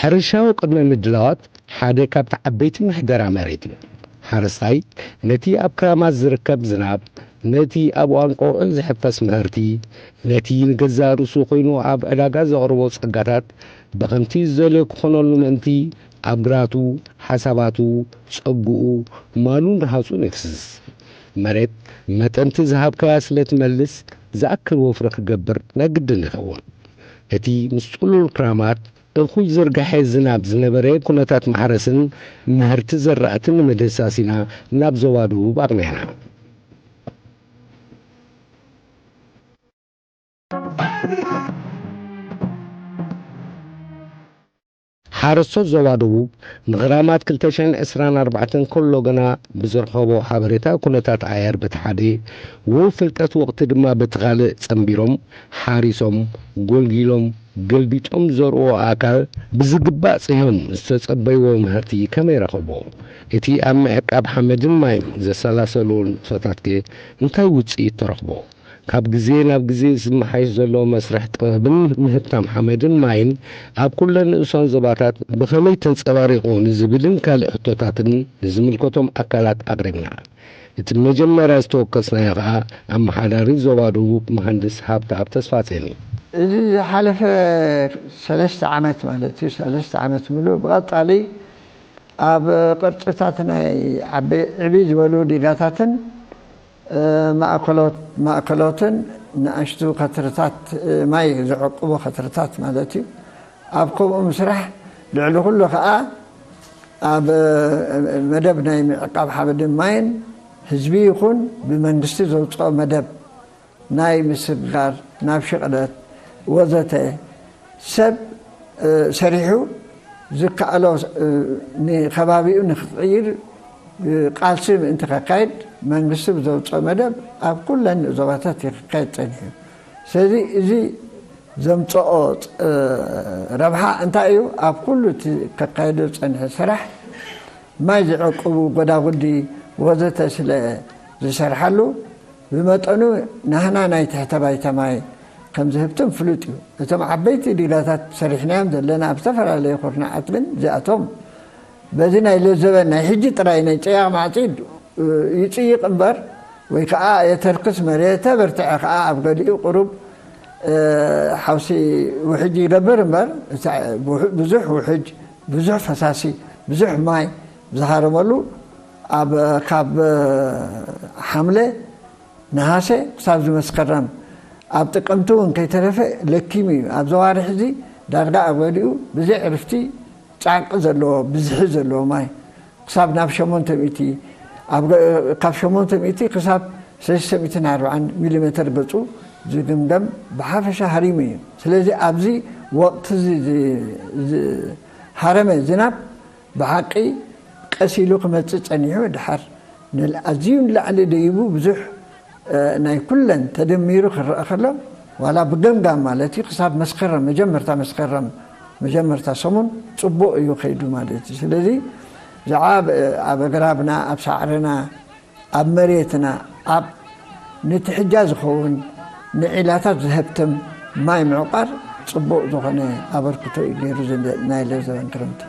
ሕርሻዊ ቅድመ ምድላዋት ሓደ ካብቲ ዓበይቲ ምሕደራ መሬት እዩ። ሓረስታይ ነቲ ኣብ ክራማት ዝርከብ ዝናብ፣ ነቲ ኣብ እዋን ቀውዒ ዝሕፈስ ምህርቲ፣ ነቲ ንገዛእ ርእሱ ኮይኑ ኣብ ዕዳጋ ዘቕርቦ ጸጋታት ብኸምቲ ዝደልዮ ክኾነሉ ምእንቲ ኣብ ግራቱ፣ ሓሳባቱ፣ ጸጉኡ፣ ማሉን ረሃጹን የፍስስ። መሬት መጠንቲ ዝሃብካያ ስለ ትመልስ ዝኣክል ወፍሪ ክገብር ናይ ግድን ይኸውን። እቲ ምስ ጽሉል ክራማት እኹል ዝርግሐ ዝናብ ዝነበረ ኩነታት ማሕረስን ምህርቲ ዘራእትን ንምድህሳስ ኢና ናብ ዞባ ደቡብ ኣቕኒዕና። ሓረስቶት ዞባ ደቡብ ንኽራማት ክልተ ሽሕን ዕስራን ኣርባዕተን ከሎ ገና ብዝረኸቦ ሓበሬታ ኩነታት ኣየር በቲ ሓደ፣ ውህብ ፍልጠት ወቕቲ ድማ በቲ ካልእ ጸንቢሮም ሓሪሶም፣ ጎልጊሎም፣ ገልቢጦም ዝዘርዎ ኣእካል ብዝግባእ ጽህዮም ዝተጸበይዎ ምህርቲ ከመይ ረኸቦ? እቲ ኣብ ምዕቃብ ሓመድን ማይን ዘሰላሰልዎ ንጥፈታትከ እንታይ ውጽኢት ተረኽቦ? ካብ ግዜ ናብ ግዜ ዝመሓየሽ ዘሎ መስርሕ ጥበብን ምህብታም ሓመድን ማይን ኣብ ኩለን ንኡሳን ዞባታት ብኸመይ ተንጸባሪቑ ንዝብልን ካልእ ሕቶታትን ንዝምልከቶም ኣካላት ኣቕሪብና። እቲ መጀመርያ ዝተወከስናዮ ኸኣ ኣመሓዳሪ ዞባ ደቡብ መሃንድስ ሃብተኣብ ተስፋጼን እዩ። እዚ ዝሓለፈ ሰለስተ ዓመት ማለት እዩ፣ ሰለስተ ዓመት ምሉእ ብቐጻሊ ኣብ ቅርጽታት ናይ ዓበ-፣ ዕብይ ዝበሉ ዲጋታትን፣ እ፣ ማእከሎት-፣ ማእከሎትን ንኣሽቱ ከትርታት፣ እ፣ ማይ ዝዕቅቡ ከትርታት ማለት እዩ። ኣብ ከምኡ ምስራሕ ልዕሊ ኩሉ ከኣ ኣብ፣ እ፣ መደብ ናይ ምዕቃብ ሓመድን ማይን ህዝቢ ይኹን ብመንግስቲ ዘውጽኦ መደብ ናይ ምስግጋር፣ ናብ ሽቕለት ወዘተ ሰብ፣ እ፣ ሰሪሑ ዝከኣሎ፣ እ፣ ንከባቢኡ ንክቕይር፣ እ፣ ቃልሲ ምእንቲ ከካይድ መንግስቲ ብዘውፅኦ መደብ ኣብ ኩለን ዞባታት እዩ ክካየድ ፀኒሑ። ስለዚ እዚ ዘምፅኦ፣ እ፣ ረብሓ እንታይ እዩ? ኣብ ኩሉ እቲ ከካየዶ ዝፀንሐ ስራሕ ማይ ዝዕቅቡ ጎዳጉዲ ወዘተ ስለ ዝሰርሓሉ፣ ብመጠኑ ናህና ናይ ትሕተ ባይታ ማይ ከም ዝህብትም ፍሉጥ እዩ። እቶም ዓበይቲ ዲጋታት ሰሪሕናዮም ዘለና ኣብ ዝተፈላለየ ኩርናዓት ግን እዚኣቶም በዚ ናይ ለዘበን ናይ ሕጂ ጥራይ ናይ ጸያቕ ማዕጺድ፣ እ፣ ይጽይቕ እምበር ወይ ከኣ የተርክስ መሬተ በርትዐ ከኣ ኣብ ገሊኡ ቁሩብ፣ እ፣ ሓውሲ ውሕጅ ይገብር እምበር፣ እቲ ብዙሕ ውሕጅ፣ ብዙሕ ፈሳሲ፣ ብዙሕ ማይ ዝሃረመሉ ኣብ፣ ካብ ሓምለ፣ ነሃሰ ክሳብ ዝመስከረም፣ ኣብ ጥቅምቲ እውን ከይተረፈ ለኪሙ እዩ። ኣብዚ ኣዋርሕ እዚ ዳርጋ ኣብ ገሊኡ ብዘይ ዕርፍቲ ጻዕቂ ዘለዎ፣ ብዝሒ ዘለዎ ማይ ክሳብ ናብ ሸሞንተ ሚእቲ፣ ኣብ ገ-፣ ካብ ሸሞንተ ሚእቲ ክሳብ ሰለስተ ሚእትን ኣርባዓን ሚሊሜተር ገጹ ዝግምገም ብሓፈሻ ሃሪሙ እዩ። ስለዚ ኣብዚ ወቕቲ እዚ ዝ-፣ ዝሃረመ ዝናብ ብሓቂ ቀስ ኢሉ ክመጽእ ጸኒሑ፣ ድሓር ንል-፣ ኣዝዩ ንላዕሊ ደይቡ ብዙሕ፣ እ፣ ናይ ኩለን ተደሚሩ ክረአ ከሎ፣ ዋላ ብገምጋም ማለት እዩ፣ ክሳብ መስከረም፣ መጀመርታ መስከረም፣ መጀመርታ ሰሙን ጽቡቕ እዩ ከይዱ ማለት እዩ። ስለዚ፣ ብዛዕባ ኣብ፣ ኣብ ኣግራብና፣ ኣብ ሳዕርና፣ ኣብ መሬትና፣ ኣብ ንቲ ሕጃ ዝኸውን ንዒላታት ዝሀብትም ማይ ምዕቋር ጽቡቕ ዝኾነ ኣበርክቶ እዩ ገይሩ ዘለ-፣ ናይ ለዘበን ክረምቲ።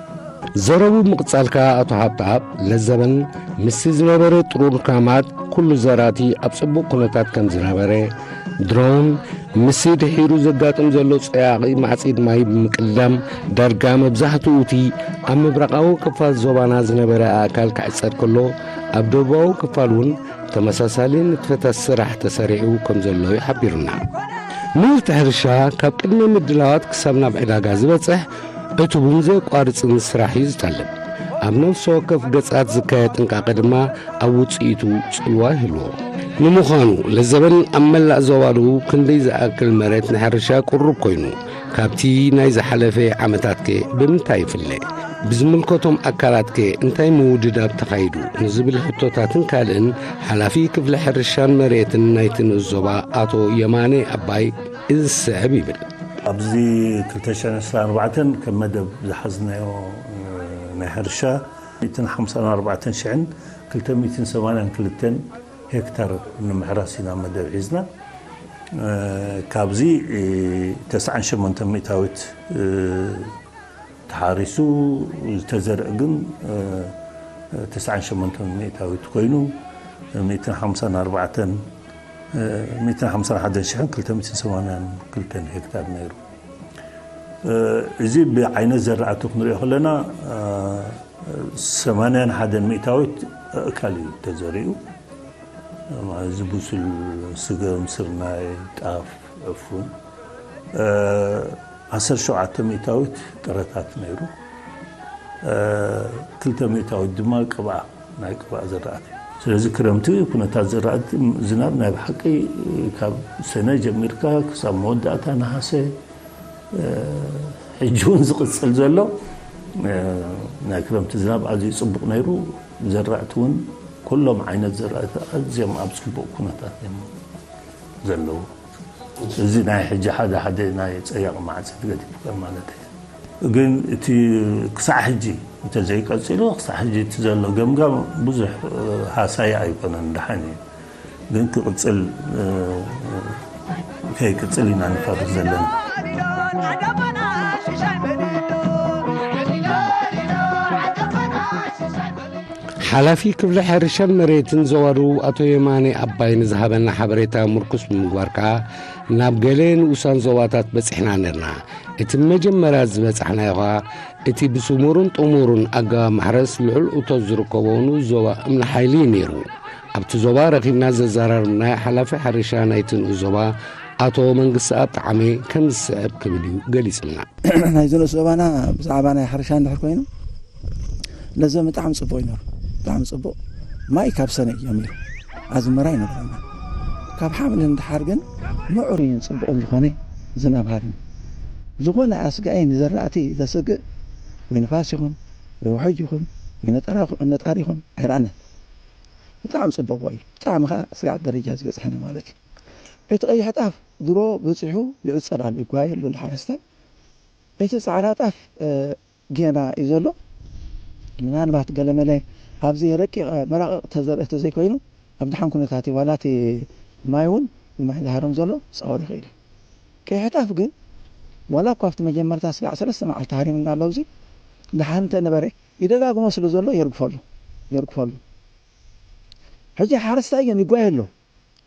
ዘረቡ ምቕጻል ከኣ ኣቶ ሃብተኣብ ለዘበን ምስቲ ዝነበረ ጥሩር ክራማት ኩሉ ዘራእቲ ኣብ ጽቡቕ ኩነታት ከም ዝነበረ፣ ድሮውን ምስቲ ድሒሩ ዘጋጥም ዘሎ ጸያቒ ማዕጺድ ማይ ብምቅዳም ዳርጋ መብዛሕትኡ እቲ ኣብ ምብራቓዊ ክፋል ዞባና ዝነበረ ኣእካል ክዕጸድ ከሎ፣ ኣብ ደቡባዊ ክፋል እውን ተመሳሳሊ ንጥፈታት ስራሕ ተሰሪዑ ከም ዘሎ እዩ ሓቢሩና። ምህርቲ ሕርሻ ካብ ቅድመ ምድላዋት ክሳብ ናብ ዕዳጋ ዝበጽሕ ዕቱብን ዘየቋርጽን ስራሕ እዩ ዝጠልብ። ኣብ ነፍሲ ወከፍ ገጻት ዝካየድ ጥንቃቐ ድማ ኣብ ውጽኢቱ ጽልዋ ይህልዎ። ንምዃኑ ለዘበን ኣብ መላእ ዞባ ደቡብ ክንደይ ዝኣክል መሬት ንሕርሻ ቅሩብ ኮይኑ፣ ካብቲ ናይ ዝሓለፈ ዓመታትከ ብምንታይ ይፍለ? ብዝምልከቶም ኣካላትከ እንታይ ምውድዳብ ተኻይዱ? ንዝብል ሕቶታትን ካልእን ሓላፊ ክፍሊ ሕርሻን መሬትን ናይቲ ንኡስ ዞባ ኣቶ የማነ ኣባይ እዚ ዝስዕብ ይብል። ኣብዚ ክልተ ሽሕን ዕስራን ኣርባዕተን ከም መደብ ዝሓዝናዮ፣ እ፣ ናይ ሕርሻ ሚእትን ሓምሳን ኣርባዕተን ሽሕን ክልተ ሚእትን ሰማንያን ክልተን ሄክታር ንምሕራስ ኢና መደብ ሒዝና። እ፣ ካብዚ፣ እ፣ ተስዓን ሸሞንተን ሚእታዊት፣ እ፣ ተሓሪሱ ዝተዘርእ ግን፣ እ፣ ተስዓን ሸሞንተን ሚእታዊት ኮይኑ፣ ሚእትን ሓምሳን ኣርባዕተን፣ እ፣ ሚእትን ሓምሳን ሓደን ሽሕን ክልተ ሚእትን ሰማንያን ክልተን ሄክታር ነይሩ። እ፣ እዚ ብዓይነት ዘራእቲ ክንሪኦ ከለና፣ እ፣ ሰማንያን ሓደን ሚእታዊት ኣእካል እዩ ተዘሪኡ። እዚ ብሱል ስገም፣ ስርናይ፣ ጣፍ፣ ዕፉን፣ እ፣ ዓሰርተ ሸውዓተ ሚእታዊት ጥረታት ነይሩ። እ፣ ክልተ ሚእታዊት ድማ ቅብኣ፣ ናይ ቅብኣ ዘራእቲ። ስለዚ ክረምቲ ኩነታት ዘራእቲ ዝናብ ናይ ብሓቂ ካብ ሰነ ጀሚርካ ክሳብ መወዳእታ ነሃሰ፣ እ፣ ሕጂ እውን ዝቕጽል ዘሎ፣ እ፣ ናይ ክረምቲ ዝናብ ኣዝዩ ጽቡቕ ነይሩ። ዘራእቲ እውን ኩሎም ዓይነት ዘራእቲ ኣዝዮም ኣብ ጽቡቕ ኩነታት እዮም ዘለዉ። እዚ ናይ ሕጂ ሓደ ሓደ ናይ ጸያቕ ማዕጺድ ገዲፍካ ማለት እዩ። ግን እቲ ክሳዕ ሕጂ እንተዘይቀጺሉ፣ ክሳዕ ሕጂ እቲ ዘሎ ገምጋም ብዙሕ፣ እ፣ ሃሳያ ኣይኮነን፣ ደሓን እዩ። ግን ክቕጽል፣ እ፣ ከይቅጽል ኢና ንፈርህ ዘለና። ሓላፊ ክፍሊ ሕርሻን መሬትን ዞባ ደቡብ ኣቶ የማነ ኣባይ ንዝሃበና ሓበሬታ ምርኩስ ብምግባር ከኣ ናብ ገለ ንኡሳን ዞባታት በጺሕና ነርና። እቲ መጀመርያ ዝበጻሕናዮ ከኣ እቲ ብስሙርን ጥሙርን ኣገባብ ማሕረስ ልዑል እቶት ዝርከቦ ንኡስ ዞባ እምኒ ሓይሊ እዩ ነይሩ። ኣብቲ ዞባ ረኺብና ዘዘራረብናዮ ሓላፊ ሕርሻ ናይቲ ንኡስ ዞባ ኣቶ መንግስተኣብ ጠዓመ ከምዚ ዝስዕብ ክብል እዩ ገሊጹልና። ናይዚ ንኡስ ዞባና ብዛዕባ ናይ ሕርሻ እንድሕር ኮይኑ ለዘም ብጣዕሚ ጽቡቕ እዩ ነይሩ። ብጣዕሚ ጽቡቕ። ማይ ካብ ሰነ እዩ ጀሚሩ። ኣዝመራ ኣይነበረና። ካብ ሓምለ ንደሓር ግን ምዑሩይን ጽቡቕን ዝኾነ ዝናብ ሃርም። ዝኾነ ኣስጋኢ ንዘራእቲ ዘስግእ ወይ ንፋስ ይኹን ወይ ውሕጅ ይኹን ወይ ነጠራ ይኹን ነጣር ይኹን ኣይረኣናን። ብጣዕሚ ጽቡቕ እዩ። ብጣዕሚ ኸዓ ስጋዕ ደረጃ ዝበጽሐና ማለት እዩ። እቲ ቀይሕ ጣፍ ድሮ በጺሑ ይዕጸድ ኣሎ፣ ይጓየ ኣሎ ሓረስታይ። እቲ ጻዕዳ ጣፍ፣ እ፣ ጌና እዩ ዘሎ። ምናልባት ገለመለ ኣብዚ ረቂቕ መራቕቕ ተዘርእ ተዘይኮይኑ ኣብ ደሓን ኩነታት እዩ። ዋላ እቲ ማይ እውን ንማይ ዝሃርም ዘሎ ክጻወር ይኽእል እዩ። ቀይሕ ጣፍ ግን ዋላ እኳ ኣብቲ መጀመርታ ስጋዕ ሰለስተ መዓልቲ ሃሪምና ኣሎ። ኣብዚ ደሓን እንተነበረ ይደጋግሞ ስለ ዘሎ የርግፈሉ፣ የርግፈሉ። ሕጂ ሓረስታይ ግን ይጓየ ኣሎ።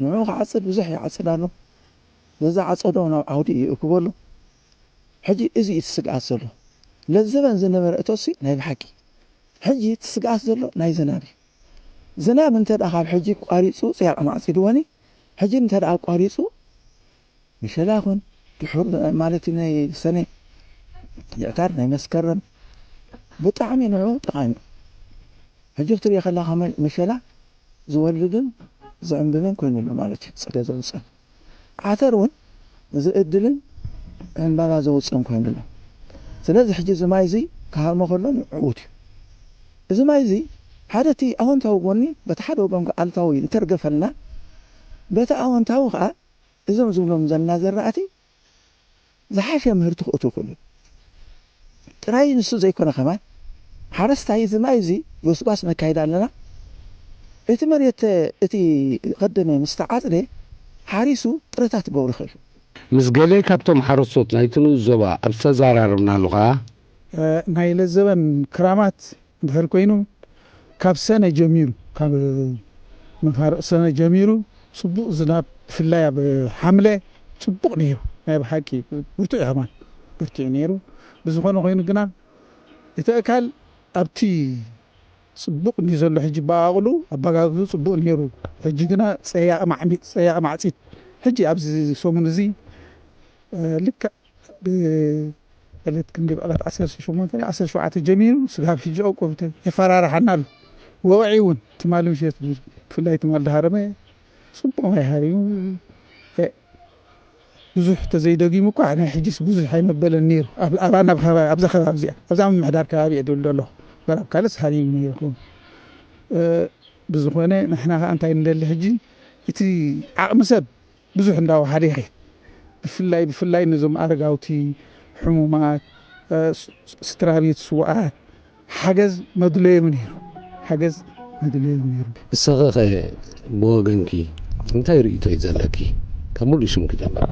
ንዕኡ ክዓጽድ ብዙሕ ይዓጽድ ኣሎ። ነዚ ዓጸዶ ናብ ዓውዲ ይእክቦ ኣሎ። ሕጂ እዚ እዩ እቲ ስግኣት ዘሎ። ለዘበን ዝነበረ እቶትሲ ናይ ብሓቂ። ሕጂ እቲ ስግኣት ዘሎ ናይ ዝናብ እዩ። ዝናብ እንተ ደኣ ካብ ሕጂ ቋሪጹ ጽያቕ ማዕጺድዎኒ፣ ሕጂ እንተ ደኣ ቋሪጹ፣ ምሸላ ይኹን ድሑር ማለት እዩ ናይ ሰነ፣ ይዕታር ናይ መስከረም ብጣዕሚ ንዕኡ ጠቓሚ እዩ። ሕጂ ክትሪኦ ከለኻ መ-፣ ምሸላ ዝወልድን ዝዕምብብን ኮይኑ ኣሎ ማለት እዩ። ጽገ ዘውፅእን ዓተር እውን ዝእድልን ዕምባባ ዘውፅእን ኮይኑ ኣሎ። ስለዚ ሕጂ እዚ ማይ እዚ ክሃርሞ ከሎ ንዕውት እዩ። እዚ ማይ እዚ ሓደ እቲ ኣወንታዊ ጎኒ በቲ ሓደ ወገን ኣልታዊ እንተርገፈልና በቲ ኣወንታዊ ከዓ እዞም ዝብሎም ዘለና ዘራእቲ ዝሓሸ ምህርቲ ክእቱ ክእሉ ጥራይ ንሱ ዘይኮነ ከማን ሓረስታይ እዚ ማይ እዚ ጎስጓስ ነካይድ ኣለና። እቲ መሬት እቲ ቀደመ ምስ ተዓፅደ ሓሪሱ ጥረታት ክገብሩ ይኽእል። ምስ ገለ ካብቶም ሓረስቶት ናይቲ ንኡስ ዞባ ኣብ ዝተዘራረብናሉ ከኣ፣ ናይ ለዘበን ክራማት እንድሕር ኮይኑ ካብ ሰነ ጀሚሩ ካብ መፋርቕ ሰነ ጀሚሩ ፅቡቕ ዝናብ ብፍላይ ኣብ ሓምለ ፅቡቕ ነይሩ። ናይ ብሓቂ ብርቱዕ ከማን ብርቱዕ ነይሩ። ብዝኾነ ኮይኑ ግና እቲ ኣካል ኣብቲ ፅቡቕ እንዲ ዘሎ ሕጂ በኣቕሉ ኣባጋግኡ ፅቡቕ ነይሩ። ሕጂ ግና ፀያቕ ማዕሚት ፀያቕ ማዕፂት ሕጂ ኣብዚ ሰሙን እዚ ልክዕ ብዕለት ክንዲ ብዕለት ዓሰርተ ሸሞንተ ዓሰርተ ሸውዓተ ጀሚሩ ስጋብ ሕጂ ዕቁብ የፈራርሓና ኣሎ። ወቕዒ እውን ትማሊ ምሸት ብፍላይ ትማሊ ድሃረመ ፅቡቕ ማይ ሃሪሙ ብዙሕ ተዘይደጊሙ እኳ ናይ ሕጂስ ብዙሕ ኣይመበለን ነይሩ። ኣብዛ ከባቢ እዚኣ ኣብዛ ምምሕዳር ከባቢ እየ ድብል ዘለኹ። ገር ኣብ ካልእስ ሃሪሙ ነይሩ። ብዝኾነ ንሕና ከዓ እንታይ ንደሊ ሕጂ እቲ ዓቕሚ ሰብ ብዙሕ እንዳወሓደ ይኸይድ። ብፍላይ ብፍላይ ነዞም ኣረጋውቲ፣ ሕሙማት፣ ስድራ ቤት ስውኣት ሓገዝ መድለዮም ነይሩ። ሓገዝ መድለዮም ነይሩ። ንስኺ ኸ ብወገንኪ እንታይ ርእይቶ እዩ ዘለኪ? ካብ ሙሉእ ሽምኪ ጀምር።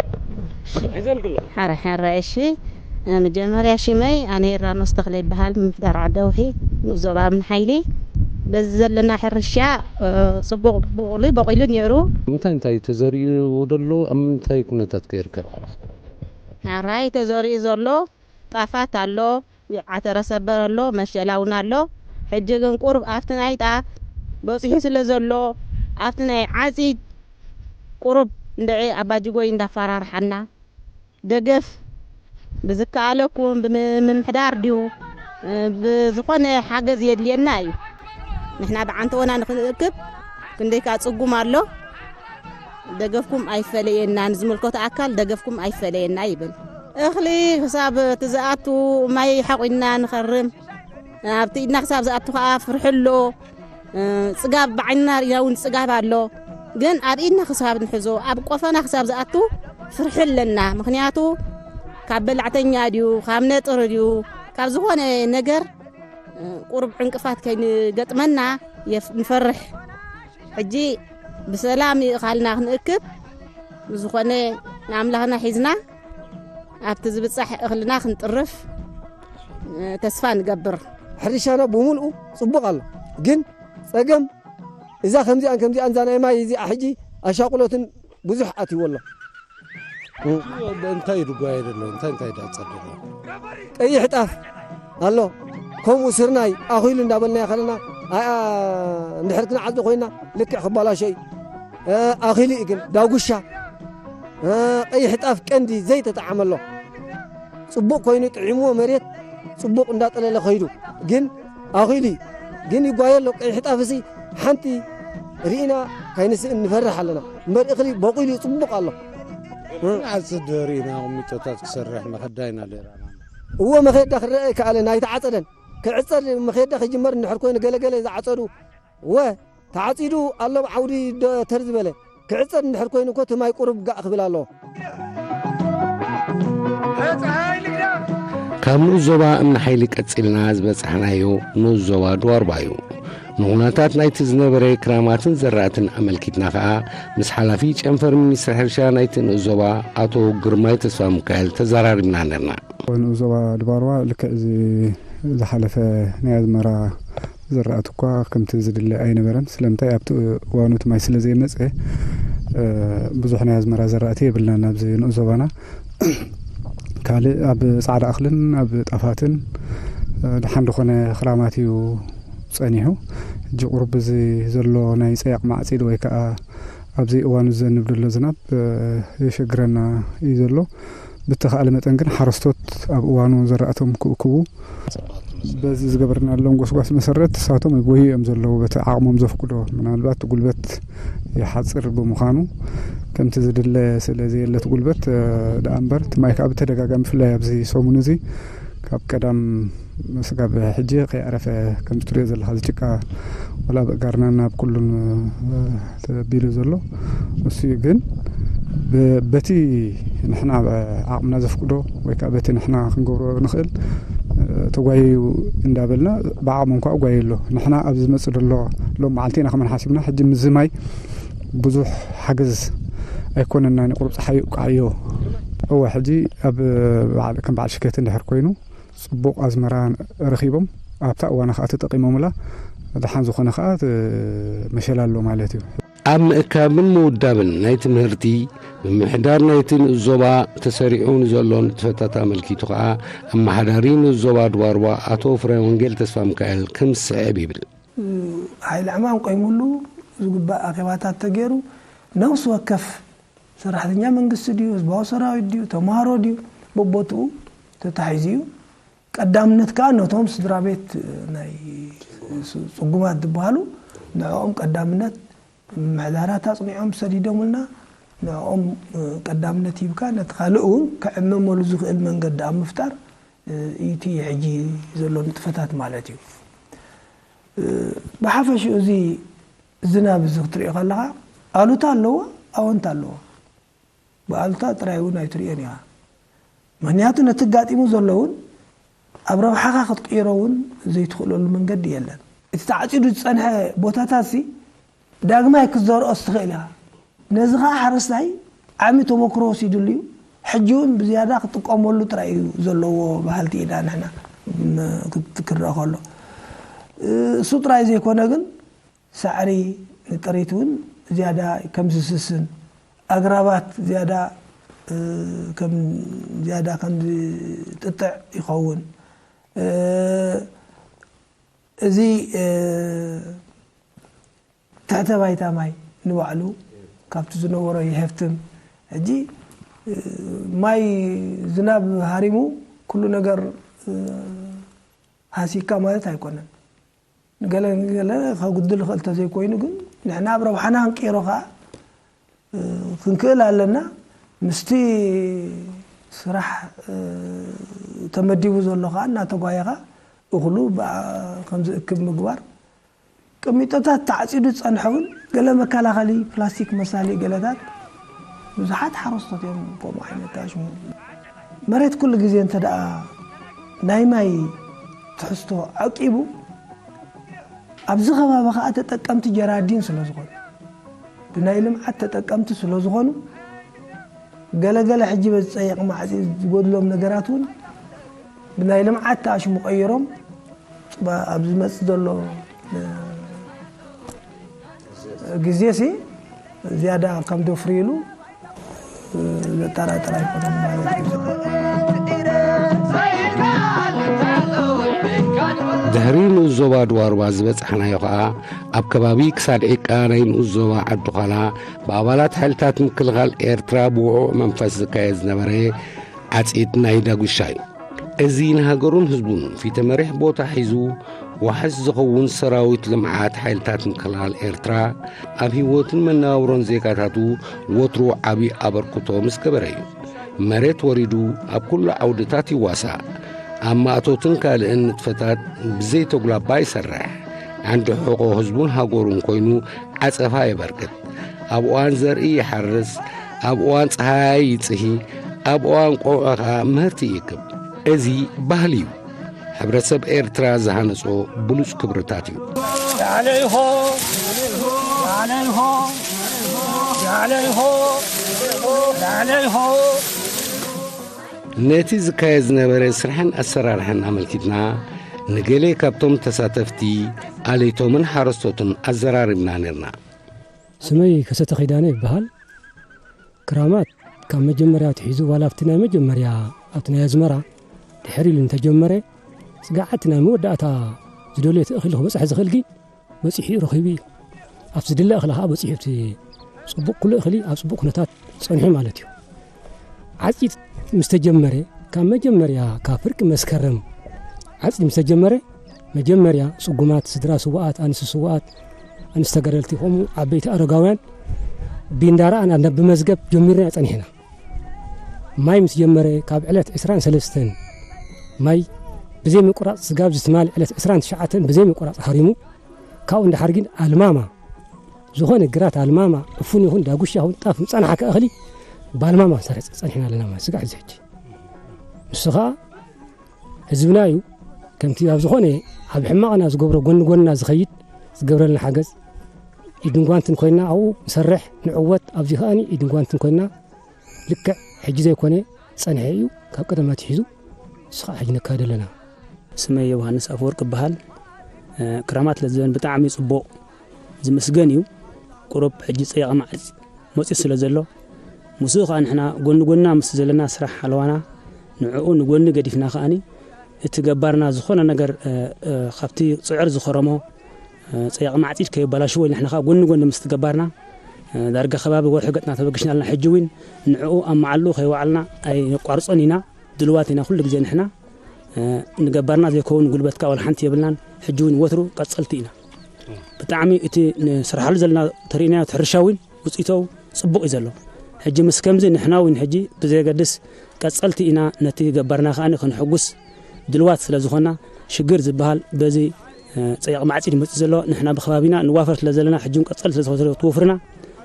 ሕረ ሕረ እሺ መጀመርያ ሽመይ ኣነ ዮርዳኖስ ተኽለ ይበሃል፣ ምምሕዳር ዓዲ ኣውሒ፣ ንኡስ ዞባ እምኒ ሓይሊ። በዚ ዘለና ሕርሻ፣ እ፣ ጽቡቕ ብቑሊ በቑሉ ነይሩ። እንታይ እንታይ ተዘሪኡ ዘሎ? ኣብ ምንታይ ኩነታት ከ ይርከብ? ሕራይ ተዘሪኡ ዘሎ ጣፋት ኣሎ፣ ዓተረ ሰበር ኣሎ፣ መሸላ እውን ኣሎ። ሕጂ ግን ቁሩብ ኣብቲ ናይ ጣፍ በጺሑ ስለ ዘሎ፣ ኣብቲ ናይ ዓጺድ ቁሩብ እንድዒ ኣባጅጎይ እንዳፈራርሓና፣ ደገፍ ብዝከኣለኩም ብምምሕዳር ድዩ፣ እ፣ ብዝኾነ ሓገዝ የድልየና እዩ። ንሕና ብዓንተቦና ንኽንእክብ ክንደይ ከኣ ጽጉም ኣሎ። ደገፍኩም ኣይፈለየና፣ ንዝምልከቶ ኣካል ደገፍኩም ኣይፈለየና ይብል። እኽሊ ክሳብ እቲ ዝኣቱ ማይ ሓቑና ንኸርም፣ ኣብቲ ኢድና ክሳብ ዝኣቱ ከኣ ፍርሒ ኣሎ። እ፣ ጽጋብ ብዓይንና ርኢና እውን ጽጋብ ኣሎ። ግን ኣብ ኢድና ክሳብ ንሕዞ፣ ኣብ ቆፎና ክሳብ ዝኣቱ ፍርሒ ኣለና። ምኽንያቱ ካብ በላዕተኛ ድዩ፣ ካብ ነጥሪ ድዩ፣ ካብ ዝኾነ ነገር፣ እ፣ ቁሩብ ዕንቅፋት ከይንገጥመና የፍ-፣ ንፈርሕ። ሕጂ ብሰላም ይእኻልና ክንእክብ፣ ብዝኾነ ንኣምላኽና ሒዝና ኣብቲ ዝብጻሕ እኽልና ክንጥርፍ፣ እ፣ ተስፋ ንገብር። ሕርሻና ብምልኡ ጽቡቕ ኣሎ። ግን ጸገም እዛ ከምዚኣን ከምዚኣን እዛ ናይ ማይ እዚኣ ሕጂ ኣሻቑሎትን ብዙሕ ኣትይዎ ኣሎ። እ። እንታይ ድጓየ ዘሎ? እንታይ እንታይ ዳጸደሎ? ቀይሕ ጣፍ ኣሎ። ከምኡ ስርናይ ኣኺሉ እንዳበልናዮ ከለና፣ ኣኣ፣ እንድሕር ክንዓጽዶ ኮይና ልክዕ ክባላሾ እዩ። እ፣ ኣኺሉ እዩ ግን ዳጉሻ፣ እ፣ ቀይሕ ጣፍ ቀንዲ ዘይተጠዓመ ኣሎ። ጽቡቕ ኮይኑ ጥዒምዎ መሬት ጽቡቕ እንዳጠለለ ኸይዱ። ግን ኣኺሉ እዩ። ግን ይጓየ ኣሎ። ቀይሕ ጣፍሲ ሓንቲ ርኢና ካይንስእን ንፈርሕ ኣለና። እምበር እኽሊ በቑሉ እዩ፣ ጽቡቕ ኣሎ። እ? ዓጽድ ርኢና ቁሚቶታት ክሰርሕ መኸዳ ኢና ሌራና። እዎ መኸዳ ክረአ ይከኣለን ኣይተዓጸደን። ክዕጸድ መኸዳ ክጅመር እንድሕር ኮይኑ ገለገለ ዝዓጸዱ እወ ተዓጺዱ ኣሎ ዓውዲ ዶ ተር ዝበለ ክዕጸድ እንድሕር ኮይኑ እኮ እቲ ማይ ቁሩብ ጋእ ክብል ኣለዎ። ካብ ንኡስ ዞባ እምኒ ሓይሊ ቀጺልና ዝበጻሕናዮ ንኡስ ዞባ ድዋርባ እዩ። ንኹነታት ናይቲ ዝነበረ ክራማትን ዘራእትን ኣመልኪትና ኸኣ ምስ ሓላፊ ጨንፈር ሚኒስትሪ ሕርሻ ናይቲ ንኡስ ዞባ ኣቶ ግርማይ ተስፋ ሚካኤል ተዘራሪብና ነርና። ንኡስ ዞባ ድባርባ ልክዕ እዚ ዝሓለፈ ናይ ኣዝመራ ዝራእቲ እኳ ከምቲ ዝድለ ኣይነበረን። ስለምንታይ? ኣብቲ እዋኑ እቲ ማይ ስለ ዘይመጸ፣ እ፣ ብዙሕ ናይ ኣዝመራ ዘራእቲ የብልናን ኣብዚ ንኡስ ዞባና። ካልእ ኣብ ጻዕዳ እኽልን ኣብ ጣፋትን፣ እ፣ ደሓን ዝኾነ ክራማት እዩ ጸኒሑ። ሕጂ ቁሩብ እዚ ዘሎ ናይ ጸያቕ ማዕጺድ ወይ ከኣ ኣብዚ እዋኑ ዘንብ ዘሎ ዝናብ፣ እ፣ የሸግረና እዩ ዘሎ። ብተኻእለ መጠን ግን ሓረስቶት ኣብ እዋኑ ዘራእቶም ክእክቡ በዚ ዝገበርናሎም ጎስጓስ መሰረት ንሳቶም ይጎዩ እዮም ዘለዉ በቲ ዓቕሞም ዘፍቅዶ። ምናልባት እቲ ጉልበት ይሓጽር ብምዃኑ ከምቲ ዝድለ ስለ ዘየለ እቲ ጉልበት፣ እ፣ ደኣ እምበር እቲ ማይ ከኣ ብተደጋጋሚ ብፍላይ ኣብዚ ሰሙን እዚ ካብ ቀዳም ስጋብ ሕጂ ከይዕረፈ ከምቲ ትሪኦ ዘለኻ እዚ ጭቃ ወላ ብእጋርና ናብ ኩሉን፣ እ፣ ተቢሉ ዘሎ እሱ እዩ። ግን ብ-፣ በቲ ንሕና ዓቕምና ዘፍቅዶ ወይ ከዓ በቲ ንሕና ክንገብሮ ንኽእል፣ እ፣ ተጓየዩ እንዳበልና ብዓቕሞም ከዓ ጓየ ኣሎ። ንሕና ኣብ ዝመጽእ ዘሎ ሎም መዓልቲ ኢና ከመን ሓሲብና ሕጂ ምዚ ማይ ብዙሕ ሓገዝ ኣይኮነና ንቁሩብ ፀሓይ ይውቃዓዮ። እወ ሕጂ ኣብ በዓል ከም በዓል ሽከት እንድሕር ኮይኑ ጽቡቕ ኣዝመራ ረኺቦም ኣብታ እዋና ከዓ ተጠቒሞምላ ደሓን ዝኾነ ከዓ ት-፣ መሸላ ኣሎ ማለት እዩ። ኣብ ምእካብን ምውዳብን ናይ ትምህርቲ ምምሕዳር ናይቲ ንኡስ ዞባ ተሰሪዑ ንዘሎ ንጥፈታት ኣመልኪቱ ከዓ ኣመሓዳሪ ንኡስ ዞባ ድባርባ ኣቶ ፍረ ወንጌል ተስፋ ሚካኤል ከም ዝስዕብ ይብል። ሓይሊ ዕማም ቆይሙሉ ዝግባእ ኣኼባታት ተገይሩ ነፍሲ ወከፍ ሰራሕተኛ መንግስቲ ድዩ፣ ህዝባዊ ሰራዊት ድዩ፣ ተምሃሮ ድዩ፣ በቦትኡ ተታሒዙ እዩ። ቀዳምነት ከኣ ነቶም ስድራ ቤት ናይ ጽጉማት ዝበሃሉ ንዕኦም ቀዳምነት ምምሕዳራት ኣጽኒዖም ሰዲዶምልና ንዕኦም ቀዳምነት ሂብካ ነቲ ካልእ እውን ክዕመመሉ ዝኽእል መንገዲ ኣብ ምፍጣር እዩ እቲ ሕጂ ዘሎ ንጥፈታት ማለት እዩ። ብሓፈሽኡ እዚ ዝናብ እዚ ክትሪኦ ከለኻ ኣሉታ ኣለዎ፣ ኣወንታ ኣለዎ። ብኣሉታ ጥራይ እውን ኣይትሪኦን ኢኻ። ምኽንያቱ ነቲ ኣጋጢሙ ዘሎ እውን ኣብ ረብሓኻ ክትቅይሮ እውን ዘይትኽእለሉ መንገዲ የለን። እቲ ተዓጺዱ ዝጸንሐ ቦታታት ሲ ዳግማይ ክትዘርኦስ ትኽእል ኢኻ። ነዚ ኸኣ ሓረስታይ ዓሚ ተመክሮ ወሲድሉ እዩ። ሕጂ እውን ብዝያዳ ክጥቀመሉ ጥራይ እዩ ዘለዎ በሃልቲ ኢና ንሕና። ም-፣ ክት-፣ ክረአ ከሎ እሱ ጥራይ ዘይኮነ ግን ሳዕሪ ንጥሪት እውን ዝያዳ ከም ዝስስን ኣግራባት ዝያዳ፣ እ፣ ከም ዝያዳ ከም ዝጥጥዕ ይኸውን። እ፣ እዚ፣ እ፣ ትሕተ ባይታ ማይ ንባዕሉ ካብቲ ዝነበሮ ይሀፍትም። ሕጂ፣ እ፣ ማይ ዝናብ ሃሪሙ ኩሉ ነገር፣ እ፣ ሃሲካ ማለት ኣይኮነን። ንገለ ንገለ ከጉድል ይኽእል ተዘይኮይኑ ግን ንሕና ኣብ ረብሓና ክንቅይሮ ከኣ፣ እ፣ ክንክእል ኣለና። ምስቲ ስራሕ፣ እ፣ ተመዲቡ ዘሎ ከኣ እናተጓየኻ እኽሉ ብኣ-፣ ከም ዝእክብ ምግባር። ቅሚጦታት ተዓጺዱ ዝጸንሐ እውን ገለ መከላኸሊ ፕላስቲክ መሳሊ ገለታት ብዙሓት ሓረስቶት እዮም ከምኡ ዓይነት ኣሽሙ። መሬት ኩሉ ግዜ እንተ ደኣ ናይ ማይ ትሕዝቶ ዓቂቡ፣ ኣብዚ ከባቢ ከኣ ተጠቀምቲ ጀራዲን ስለ ዝኾኑ፣ ብናይ ልምዓት ተጠቀምቲ ስለ ዝኾኑ፣ ገለ ገለ ሕጂ በዚ ጸይቕ ማዕጺ ዝጎድሎም ነገራት እውን ብናይ ልምዓት ተኣሽሙ ቀይሮም፣ ጽባ-፣ ኣብ ዝመጽእ ዘሎ፣ እ፣ ግዜሲ ዝያዳ ከም ደፍርዩሉ፣ እ፣ ዘጠራጥር ኣይኮነን ማለት እዩ። ድሕሪ ንኡስ ዞባ ድዋርባ ዝበጻሕናዮ ኸኣ፣ ኣብ ከባቢ ክሳድ ዒቃ ናይ ንኡስ ዞባ ዓዲ ዃላ ብኣባላት ሓይልታት ምክልኻል ኤርትራ ብውዑዕ መንፈስ ዝካየድ ዝነበረ ዓጺድ ናይ ዳጉሻ እዩ። እዚ ንሃገሩን ህዝቡን ፊተ መሪሕ ቦታ ሒዙ ዋሕስ ዝኸውን ሰራዊት ልምዓት ሓይልታት ምክልኻል ኤርትራ ኣብ ህይወትን መነባብሮን ዜጋታቱ ወትሩ ዓቢ ኣበርክቶ ምስ ገበረ እዩ። መሬት ወሪዱ ኣብ ኩሉ ዓውድታት ይዋሳእ። ኣብ ማእቶትን ካልእን ንጥፈታት ብዘይተጉላባ ይሰርሕ። ዓንዲ ሕቖ ህዝቡን ሃገሩን ኮይኑ ዓጸፋ የበርክት። ኣብ እዋን ዘርኢ ይሓርስ፣ ኣብ እዋን ጸሃያይ ይጽሂ፣ ኣብ እዋን ቆውዒ ኸኣ ምህርቲ ይእክብ። እዚ ባህሊ እዩ። ሕብረተሰብ ኤርትራ ዝሃነጾ ብሉጽ ክብርታት እዩ። ላዕለይሆ፣ ላዕለይሆ፣ ላዕለይሆ፣ ላዕለይሆ። ነቲ ዝካየድ ዝነበረ ስራሕን ኣሰራርሓን ኣመልኪትና፣ ንገለ ካብቶም ተሳተፍቲ፣ ኣለይቶምን ሓረስቶትን ኣዘራሪብና ነርና። ስመይ ከሰተ ኪዳነ ይበሃል። ክራማት ካብ መጀመርያ ኣትሒዙ፣ ዋላ ኣብቲ ናይ መጀመርያ፣ ኣብቲ ናይ ኣዝመራ ድሕር ኢሉ እንተጀመረ፣ ስጋዓት ናይ መወዳእታ ዝደልዮ እቲ እኽሊ ክበጽሕ ዝኽእል ግን በጺሑ እዩ ረኺቡ እዩ። ኣብ ዝድለ እኽሊ ኸኣ በጺሑ፣ እቲ ጽቡቕ ኩሉ እኽሊ ኣብ ጽቡቕ ኩነታት ጸኒሑ ማለት እዩ። ዓጺድ ምስ ተጀመረ፣ ካብ መጀመርያ፣ ካብ ፍርቂ መስከረም ዓጺድ ምስ ተጀመረ፣ መጀመርያ ጽጉማት ስድራ ስዉኣት፣ ኣንስቲ ስዉኣት፣ ኣንስቲ ተጋደልቲ፣ ከምኡ ዓበይቲ ኣረጋውያን ቢንዳራኣን ኣና ብመዝገብ ጀሚርና ጸኒሕና። ማይ ምስ ጀመረ፣ ካብ ዕለት ዕስራን ሰለስተን ማይ ብዘይ ምቁራጽ ስጋብ እዚ ትማሊ ዕለት ዕስራን ትሽዓተን ብዘይ ምቁራጽ ሃሪሙ፣ ካብኡ እንድሓር ግን ኣልማማ፣ ዝኾነ ግራት ኣልማማ፣ ዕፉን ይኹን ዳጉሻ ይኹን ጣፍ ምጸናሕካ እኽሊ ብኣልማማ ንሰርሕ ጸኒሕና ኣለና ማለት ስጋዕ እዚ ሕጂ። ንሱ ኸኣ ህዝብና እዩ። ከምቲ ኣብ ዝኾነ ኣብ ሕማቕና ዝገብሮ ጎኒ ጎንና ዝኸይድ ዝገብረልና ሓገዝ ኢድን ጓንትን ኮይና ኣብኡ ንሰርሕ ንዕወት። ኣብዚ ከኣ ኢድን ጓንትን ኮይና ልክዕ ሕጂ ዘይኮነ ጸንሐ እዩ፣ ካብ ቀደም ኣትሒዙ ንሱ ኸኣ ሕጂ ነካይዶ ኣለና። ስመይ ዮሃንስ ኣፈወርቅ ይበሃል። እ፣ ክራማት ለዘበን ብጣዕሚ ጽቡቕ ዝምስገን እዩ። ቁሩብ ሕጂ ጸይቂ መዓልቲ መጺኡ ስለ ዘሎ፣ ምስኡ ኸኣ ንሕና ጎኒ ጎንና ምስ ዘለና ስራሕ ሓለዋና ንዕኡ ንጎኒ ገዲፍና ኸኣኒ እቲ ገባርና ዝኾነ ነገር፣ እ፣ እ፣ ካብቲ ጽዕር ዝኸረሞ፣ እ፣ ጸይቂ ማዕጺድ ከየበላሽዎ ኢልና ንሕና ኸኣ ጎኒ ጎኒ ምስቲ ገባርና፣ እ፣ ዳርጋ ከባቢ ወርሒ ገጽና ተበጊስና ኣለና። ሕጂ እውን ንዕኡ ኣብ መዓልኡ ከይወዓልና ኣይነቋርጾን ኢና። ድልዋት ኢና ኩሉ ግዜ ንሕና፣ እ፣ ንገባርና ዘይከውን ጉልበት ከኣ ወላ ሓንቲ የብልናን። ሕጂ እውን ወትሩ ቀጸልቲ ኢና። ብጣዕሚ እቲ ንሰርሓሉ ዘለና ተርእናዮ እቲ ሕርሻ እውን ውጽኢቱ ጽቡቕ እዩ ዘሎ። ሕጂ ምስ ከምዚ ንሕና እውን ሕጂ ብዘየገድስ ቀጸልቲ ኢና፣ ነቲ ገባርና ከኣ ክንሕጉስ ድልዋት ስለ ዝኾንና፣ ሽግር ዝበሃል በዚ፣ እ፣ ጸይቂ ማዕጺድ ይመጽእ ዘሎ፣ ንሕና ብከባቢና ንዋፈር ስለ ዘለና፣ ሕጂ እውን ቀጸልቲ ስለ ዝኾነ ትወፍርና፣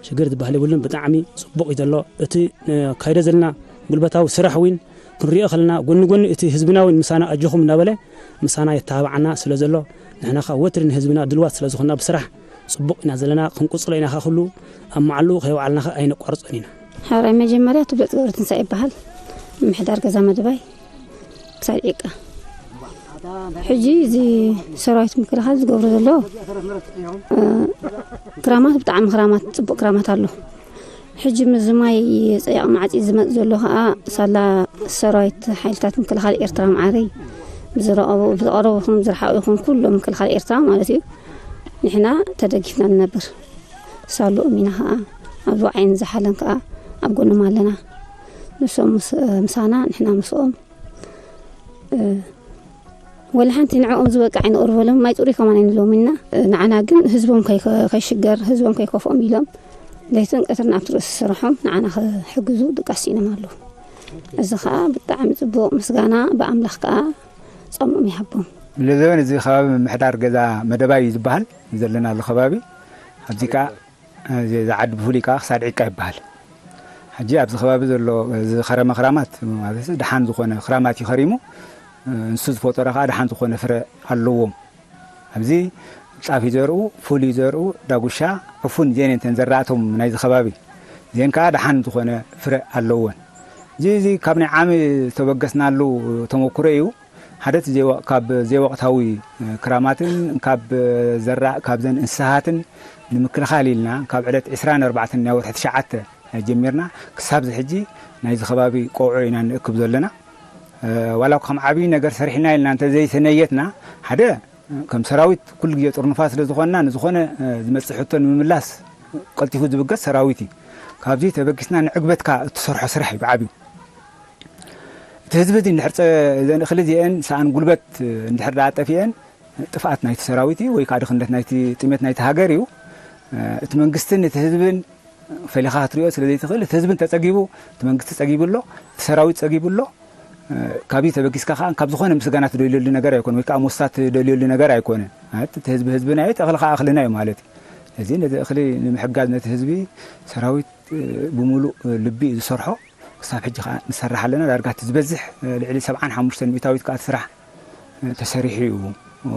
ሽግር ዝበሃል የብሉን። ብጣዕሚ ጽቡቕ እዩ ዘሎ። እቲ፣ እ፣ ካይዶ ዘለና ጉልበታዊ ስራሕ እውን ክንሪኦ ከለና፣ ጎኒ ጎኒ እቲ ህዝብና እውን ምሳና ኣጆኹም እናበለ ምሳና የተባብዓና ስለ ዘሎ፣ ንሕና ኸኣ ወትሪ ንህዝብና ድልዋት ስለ ዝኾንና ብስራሕ ጽቡቕ ኢና ዘለና፣ ክንቅጽሎ ኢና። ኸኣ ኩሉ ኣብ መዓልኡ ከይወዓልና ኸኣ ኣይነቋርጾን ኢና። ሕራይ መጀመርያ ትብለጽ ገብረ ትንሳኤ ይበሃል። ምሕዳር ገዛ መደባይ ክሳብ ዒቃ። ሕጂ እዚ ሰራዊት ምክልኻል ዝገብሮ ዘሎ፣ እ፣ ክራማት ብጣዕሚ ክራማት፣ ጽቡቕ ክራማት ኣሎ። ሕጂ ምስዚ ማይ ጸያቕ ማዕጺ ዝመጽእ ዘሎ ከኣ ሳላ ሰራዊት ሓይልታት ምክልኻል ኤርትራ መዓረይ ብዝረቐቡ፣ ብዝቐረቡ ይኹን ዝረሓቑ ይኹን ኩሎም ምክልኻል ኤርትራ ማለት እዩ። ንሕና ተደጊፍና ንነብር። ሳልኦም ኢና ከኣ፣ ኣብ ዝወዓይን ዝሓለን ከኣ ኣብ ጎኖም ኣለና። ንሶም ምስ-፣ ምሳና፣ ንሕና ምስኦም። እ፣ ወላ ሓንቲ ንዕኦም ዝበቅዕ ኣይንቕርበሎም፣ ማይ ጽሩይ ከማን ኣይንብሎም ኢና። እ፣ ንዓና ግን ህዝቦም ከይከ-፣ ከይሽገር፣ ህዝቦም ከይከፍኦም ኢሎም ለይትን ቀትርን ኣብቲ ርእሲ ስርሖም ንዓና ክሕግዙ ድቃስ ኢኖም ኣለዉ። እዚ ከኣ ብጣዕሚ ጽቡቕ ምስጋና ብኣምላኽ ከኣ ጾምኦም ይሃቦም። ለዘበን እዚ ከባቢ ምምሕዳር ገዛ መደባይ እዩ ዝበሃል ዘለናሉ ከባቢ። ኣብዚ ከኣ፣ እዚ ዝዓዲ ብፍሉይ ከኣ ክሳድ ዒቃ ይበሃል። ሕጂ ኣብዚ ከባቢ ዘሎ እዚ ከረመ ክራማት ማለት ደሓን ዝኾነ ክራማት እዩ ከሪሙ። ንሱ ዝፈጠሮ ከኣ ደሓን ዝኾነ ፍረ ኣለዎም። ኣብዚ ጣፍ ይዘርኡ፣ ፉል ይዘርኡ፣ ዳጉሻ፣ ዕፉን፣ ዜን እንተን ዘራእቶም ናይዚ ከባቢ። ዜን ከኣ ደሓን ዝኾነ ፍረ ኣለወን። እዚ፣ እዚ ካብ ናይ ዓሚ ዝተበገስናሉ ተመኩሮ እዩ። ሓደ እቲ ዘይወ-፣ ካብ ዘይወቕታዊ ክራማትን ካብ ዘራእ፣ ካብዘን እንስሳትን ንምክልኻል ኢልና ካብ ዕለት ዕስራን ኣርባዕተን ናይ ወርሒ ትሽዓተ ጀሚርና ክሳብ እዚ ሕጂ ናይዚ ከባቢ ቆውዖ ኢና ንእክብ ዘለና። ዋላ እኳ ከም ዓብዪ ነገር ሰሪሕና ኢልና እንተ ዘይተነየትና፣ ሓደ ከም ሰራዊት ኩሉ ግዜ ጥርኑፋት ስለ ዝኾንና፣ ንዝኾነ፣ እ፣ ዝመጽእ ሕቶ ንምምላስ ቀልጢፉ ዝብገስ ሰራዊት እዩ። ካብዚ ተበጊስና ንዕግበትካ እትሰርሖ ስራሕ እዩ ብዓብዩ። እቲ ህዝቢ እዚ እንድሕር ጸ-፣ እዘን እኽሊ እዚአን ሰኣን ጉልበት፣ እ፣ እንድሕር ደኣ ጠፊአን፣ ጥፍኣት ናይቲ ሰራዊት እዩ፣ ወይ ከዓ ድኽነት ናይቲ፣ ጥሜት ናይቲ ሃገር እዩ። እ፣ እቲ መንግስትን እቲ ህዝብን ፈሊኻ ክትሪኦ ስለ ዘይትኽእል፣ እቲ ህዝቢ እንተጸጊቡ፣ እቲ መንግስቲ ጸጊቡ ኣሎ፣ እቲ ሰራዊት ጸጊቡ ኣሎ። እ፣ ካብዚ ተበጊስካ ከኣ ካብ ዝኾነ ምስጋና ትደልየሉ ነገር ኣይኮነ፣ ወይ ከኣ ሞሳ ትደልየሉ ነገር ኣይኮነ። ማለት እቲ ህዝቢ ህዝብና እዩ፣ እቲ እኽሊ ከኣ እኽልና እዩ ማለት እዩ። ስለዚ ነዚ እኽሊ ንምሕጋዝ ነቲ ህዝቢ ሰራዊት፣ እ፣ ብምሉእ ልቢ እዩ ዝሰርሖ። ክሳብ ሕጂ ከኣ ንሰርሕ ኣለና። ዳርጋ እቲ ዝበዝሕ፣ እ፣ ልዕሊ ሰብዓን ሓሙሽተን ሚእታዊት ከኣ እቲ ስራሕ፣ እ፣ ተሰሪሑ እዩ፣ እ፣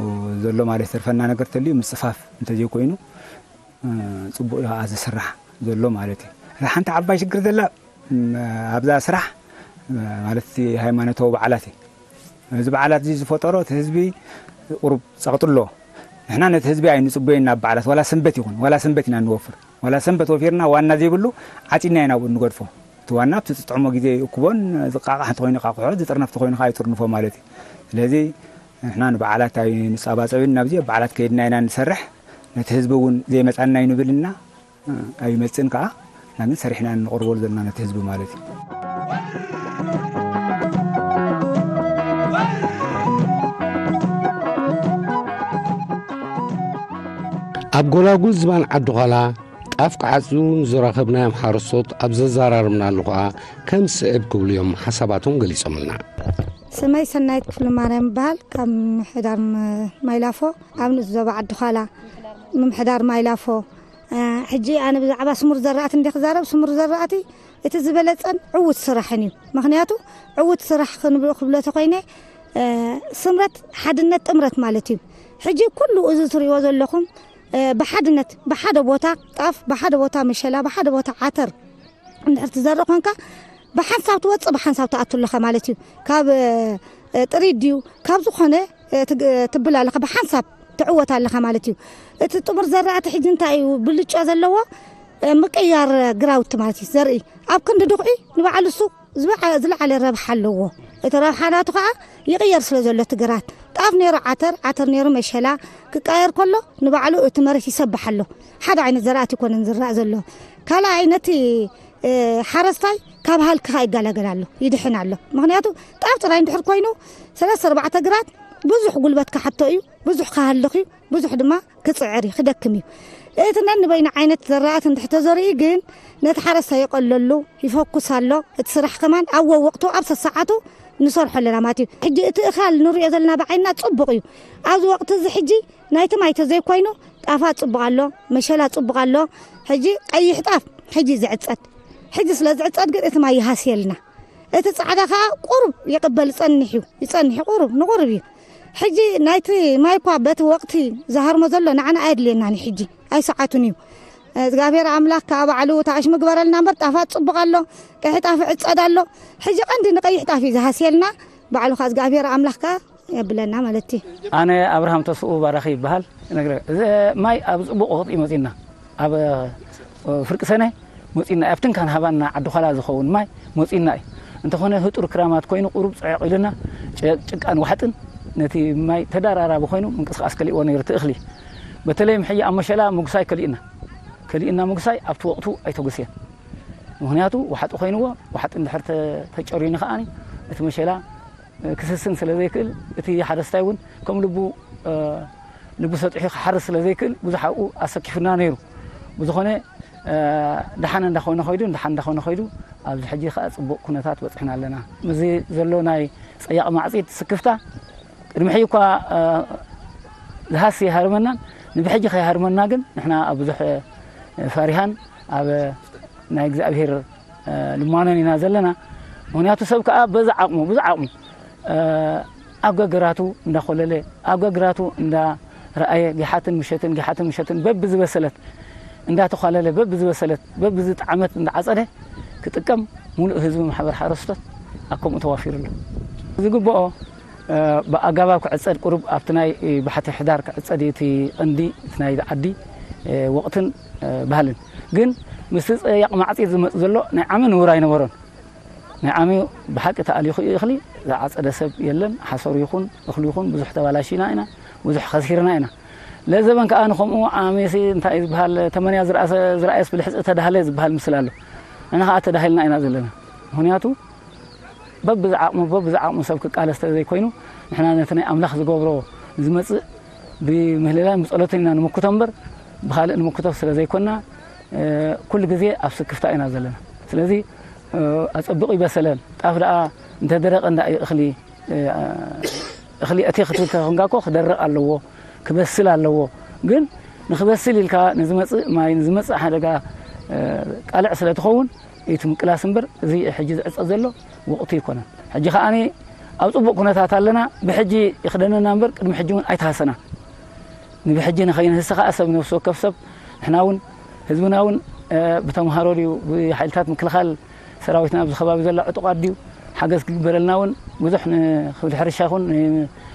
ዘሎ ማለት። ዝተርፈና ነገር ተልዩ ምጽፋፍ እንተዘይኮይኑ፣ እ፣ ጽቡቕ እዩ ከኣ ዝስራሕ ዘሎ ማለት እዩ። እዛ ሓንቲ ዓባይ ሽግር ዘላ፣ እም፣ ኣብዛ ስራሕ፣ እ፣ ማለት እቲ ሃይማኖታዊ በዓላት እዩ። እዚ በዓላት እዚ ዝፈጠሮ እቲ ህዝቢ ቁሩብ ጸቕጢ ኣሎ። ንሕና ነቲ ህዝቢ ኣይንጽበዮን ናብ በዓላት፣ ዋላ ሰንበት ይኹን፣ ዋላ ሰንበት ኢና እንወፍር። ዋላ ሰንበት ወፊርና ዋና ዘይብሉ ዓጺድና ኢና ኣብኡ እንገድፎ። እቲ ዋና ኣብቲ ዝጥዕሞ ግዜ ይእክቦን ዝቃቃሕ እንተኾይኑ ይቃቅሖ፣ ዝጥርነፍ እንተኾይኑ ከኣ ይጥርንፎ ማለት እዩ። ስለዚ ንሕና ንበዓላት ኣይንጻባጸብን፣ ናብዚ ኣብ በዓላት ከይድና ኢና ንሰርሕ። ነቲ ህዝቢ እውን ዘይመጻና ኣይንብልና። ኣይመጽእን ከኣ፣ ንሕና ግን ሰሪሕና ኢና ነቕርበሉ ዘለና ነቲ ህዝቢ ማለት እዩ። ኣብ ጎላጉል ዝባን ዓዲ ዃላ ጣፍ ክዓጽዱ ንዝረኸብናዮም ሓረስቶት ኣብ ዘዘራረብናሉ ከኣ ከም ስዕብ ክብሉ እዮም ሓሳባቶም ገሊጾምልና። ስመይ ሰናይት ክፍለ ማርያም ይበሃል። ካብ ምምሕዳር ም-፣ ማይላፎ፣ ኣብ ንኡስ ዞባ ዓዲ ዃላ፣ ምምሕዳር ማይላፎ። እ፣ ሕጂ ኣነ ብዛዕባ ስሙር ዘራእቲ እንደ ክዛረብ፣ ስሙር ዘራእቲ እቲ ዝበለጸን ዕዉት ስራሕን እዩ። ምኽንያቱ ዕዉት ስራሕ ክንብ-፣ ክብሎ ተኾይነ፣ እ፣ ስምረት፣ ሓድነት፣ ጥምረት ማለት እዩ። ሕጂ ኩሉ እዚ ትሪእዎ ዘለኹም፣ እ፣ ብሓድነት፣ ብሓደ ቦታ ጣፍ፣ ብሓደ ቦታ መሸላ፣ ብሓደ ቦታ ዓተር እንድሕር ትዘርእ ኮንካ፣ ብሓንሳብ ትወጽእ፣ ብሓንሳብ ትኣቱ ኣለኻ ማለት እዩ። ካብ፣ እ፣ ጥሪት ድዩ፣ ካብ ዝኾነ፣ እ፣ ትግ-፣ ትብል ኣለኻ፣ ብሓንሳብ ትዕወት ኣለኻ ማለት እዩ። እቲ ጥሙር ዘራእቲ ሕጂ እንታይ እዩ ብልጫ ዘለዎ? እ፣ ምቅያር ግራውቲ ማለት እዩ። ዘርኢ ኣብ ክንዲ ድኹዒ ንባዕሉ እሱ ዝበዓ-፣ ዝለዓለ ረብሓ ኣለዎ። እቲ ረብሓ ናቱ ከኣ ይቕየር ስለ ዘሎ እቲ ግራት፣ ጣፍ ነይሩ ዓተር፣ ዓተር ነይሩ መሸላ ክቃየር ከሎ ንባዕሉ እቲ መሬት ይሰብሕ ኣሎ። ሓደ ዓይነት ዘራእቲ ኣይኮነን ዝራእ ዘሎ። ካልኣይ ነቲ፣ እ፣ ሓረስታይ ካብ ሃልኪ ከኣ ይገላገል ኣሎ፣ ይድሕን ኣሎ። ምኽንያቱ ጣፍ ጥራይ እንድሕር ኮይኑ ሰለስተ ኣርባዕተ ግራት ብዙሕ ጉልበት ክሓቶ እዩ፣ ብዙሕ ክሃልኽ እዩ፣ ብዙሕ ድማ ክጽዕር እዩ፣ ክደክም እዩ። እቲ ነንበይኑ ዓይነት ዘራእቲ እንድሕር ተዘሪኡ ግን ነቲ ሓረስታይ የቐለሉ፣ ይፈኩስ ኣሎ። እቲ ስራሕ ከማን ኣብ ወወቕቱ ኣብ ሰሰዓቱ ንሰርሖ ኣለና ማለት እዩ። ሕጂ እቲ እኻል ንሪኦ ዘለና ብዓይንና ጽቡቕ እዩ። ኣብዚ ወቕቲ እዚ ሕጂ ናይቲ ማይ ተዘይኮይኑ ጣፋ ጽቡቕ ኣሎ፣ መሸላ ጽቡቕ ኣሎ። ሕጂ ቀይሕ ጣፍ ሕጂ ዝዕጸድ። ሕጂ ስለ ዝዕጸድ ግን እቲ ማይ ይሃስየልና። እቲ ጻዕዳ ከኣ ቁሩብ ይቕበል፣ ይጸንሕ እዩ፣ ይጸንሕ እዩ፣ ቁሩብ ንቑሩብ እዩ። ሕጂ ናይቲ ማይ እኳ በቲ ወቕቲ ዝሃርሞ ዘሎ ንዓና ኣየድልየናን እዩ፣ ሕጂ ኣይሰዓቱን እዩ። እግዚኣብሔር ኣምላኽ ከዓ ባዕሉ ታእሽ ምግበረልና እምበር፣ ጣፋት ጽቡቕ ኣሎ፣ ቀይሕ ጣፍ ዕጸድ ኣሎ። ሕጂ ቀንዲ ንቀይሕ ጣፍ እዩ ዝሃስየልና። ባዕሉ ከዓ እግዚኣብሔር ኣምላኽ ከዓ የብለና ማለት እዩ። ኣነ ኣብርሃም ተስኡ ባራኺ ይበሃል። ነግረ-፣ እዚ ማይ ኣብ ጽቡቕ ወቕቲ እዩ መጺና። ኣብ፣ እ፣ ፍርቂ ሰነ መጺና እዩ። ኣብትን ካን ሃባና ዓዲ ዃላ ዝኸውን ማይ መጺና እዩ። እንተኾነ ህጡር ክራማት ኮይኑ ቁሩብ ጽዕቕ ኢሉና፣ ጭ-፣ ጭቃን ዋሕጥን ነቲ ማይ ተደራራቢ ኮይኑ ምንቅስቃስ ከሊእዎ ነይሩ እቲ እኽሊ። በተለይም ሕጂ ኣብ መሸላ ምጉሳይ ከሊእና፣ ከሊእና ምጉሳይ ኣብቲ ወቕቱ ኣይተጎስየን። ምኽንያቱ ዋሕጢ ኮይንዎ፣ ዋሕጢ እንድሕር ተ-፣ ተጨርዩኒ ከኣኒ እቲ መሸላ፣ እ፣ ክስስን ስለ ዘይክእል፣ እቲ ሓረስታይ እውን ከም ልቡ፣ እ፣ ልቡ ሰጢሑ ክሓርስ ስለ ዘይክእል፣ ብዙሕ ኣብኡ ኣሰኪፉና ነይሩ። ብዝኾነ፣ እ፣ ደሓን እንዳኾነ ኸይዱ፣ ደሓን እንዳኾነ ኸይዱ፣ ኣብዚ ሕጂ ኸኣ ጽቡቕ ኩነታት በጺሕና ኣለና። እዚ ዘሎ ናይ ጸያቕ ማዕጺድ ስክፍታ፣ ቅድሚ ሕጂ እኳ፣ እ፣ ዝሃሲ ይሃርመናን፣ ንብሕጂ ከይሃርመና ግን ንሕና ኣብ ብዙሕ፣ እ፣ ፈሪሃን ኣብ ናይ እግዚኣብሔር፣ እ፣ ልማኖን ኢና ዘለና። ምኽንያቱ ሰብ ከኣ በዚ ዓቕሙ፣ ብዙ ዓቕሙ፣ እ፣ ኣብ ገገራቱ እንዳኾለለ፣ ኣብ ገገራቱ እንዳረኣየ፣ ጊሓትን ምሸትን፣ ጊሓትን ምሸትን በብዝበሰለት እንዳተዃለለ፣ በብዝበሰለት፣ በብዝጠዓመት እንዳዓጸደ ክጥቀም፣ ሙሉእ ህዝቢ ማሕበር ሓረስቶት ኣብ ከምኡ ተዋፊሩ ኣሎ። ዝግብኦ፣ እ፣ ብኣገባብ ክዕጸድ ቁሩብ ኣብቲ ናይ ባሕቲ ሕዳር ክዕጸድ እዩ እቲ ቀንዲ፣ እቲ ናይ ዓዲ፣ እ፣ ወቕትን፣ እ፣ ባህልን። ግን ምስቲ ጸያቕ ማዕጺድ ዝመጽእ ዘሎ ናይ ዓሚ ንቡር ኣይነበሮን። ናይ ዓሚ ብሓቂ ተኣሊኹ እዩ እኽሊ፣ ዝዓጸደ ሰብ የለን። ሓሰሩ ይኹን እኽሉ ይኹን ብዙሕ ተባላሽና ኢና፣ ብዙሕ ከሲርና ኢና። ለዘበን ከኣ ንኸምኡ ዓሚሲ እንታይ እዩ ዝበሃል፣ ተመንያ ዝረኣሰ-፣ ዝረኣየስ ብልሕጺ ተዳህለ ዝበሃል ምስል ኣሎ። ንሕና ከኣ ተዳሂልና ኢና ዘለና። ምኽንያቱ በብዝዓቕሙ፣ በብዝዓቕሙ ሰብ ክቃለስ ስለ ዘይኮይኑ፣ ንሕና ነቲ ናይ ኣምላኽ ዝገብሮ ዝመጽእ ብምህልላን ብጸሎትን ኢና ንምክቶ እምበር፣ ብኻልእ ንምክቶ ስለ ዘይኮንና፣ እ፣ ኩሉ ግዜ ኣብ ስክፍታ ኢና ዘለና። ስለዚ፣ እ፣ ኣጸቢቑ ይበሰለን። ጣፍ ደኣ እንተደረቐ እንዳ እዩ እኽሊ፣ እ፣ እኽሊ እቲ ክትብል ተኾንካ እኮ ክደርቕ ኣለዎ፣ ክበስል ኣለዎ። ግን ንኽበስል ኢልካ ንዝመጽእ ማይ፣ ንዝመጽእ ሓደጋ፣ እ፣ ቃልዕ ስለ ትኸውን፣ እቲ ምቅላስ እምበር፣ እዚ ሕጂ ዝዕጸ ዘሎ ወቕቱ ኣይኮነን። ሕጂ ከኣ ኣብ ጽቡቕ ኩነታት ኣለና። ብሕጂ ይኽደነና እምበር፣ ቅድሚ ሕጂ እውን ኣይተሃሰና። ንብሕጂ ንኸይንህሰ ከኣ ሰብ፣ ነፍሲ ወከፍ ሰብ፣ ንሕና እውን፣ ህዝብና እውን፣ እ፣ ብተምሃሮ ድዩ፣ ብሓይልታት ምክልኻል ሰራዊትና ኣብዚ ከባቢ ዘሎ ዕጡቓት ድዩ፣ ሓገዝ ክግበረልና እውን ብዙሕ ንክፍሊ ሕርሻ ይኹን፣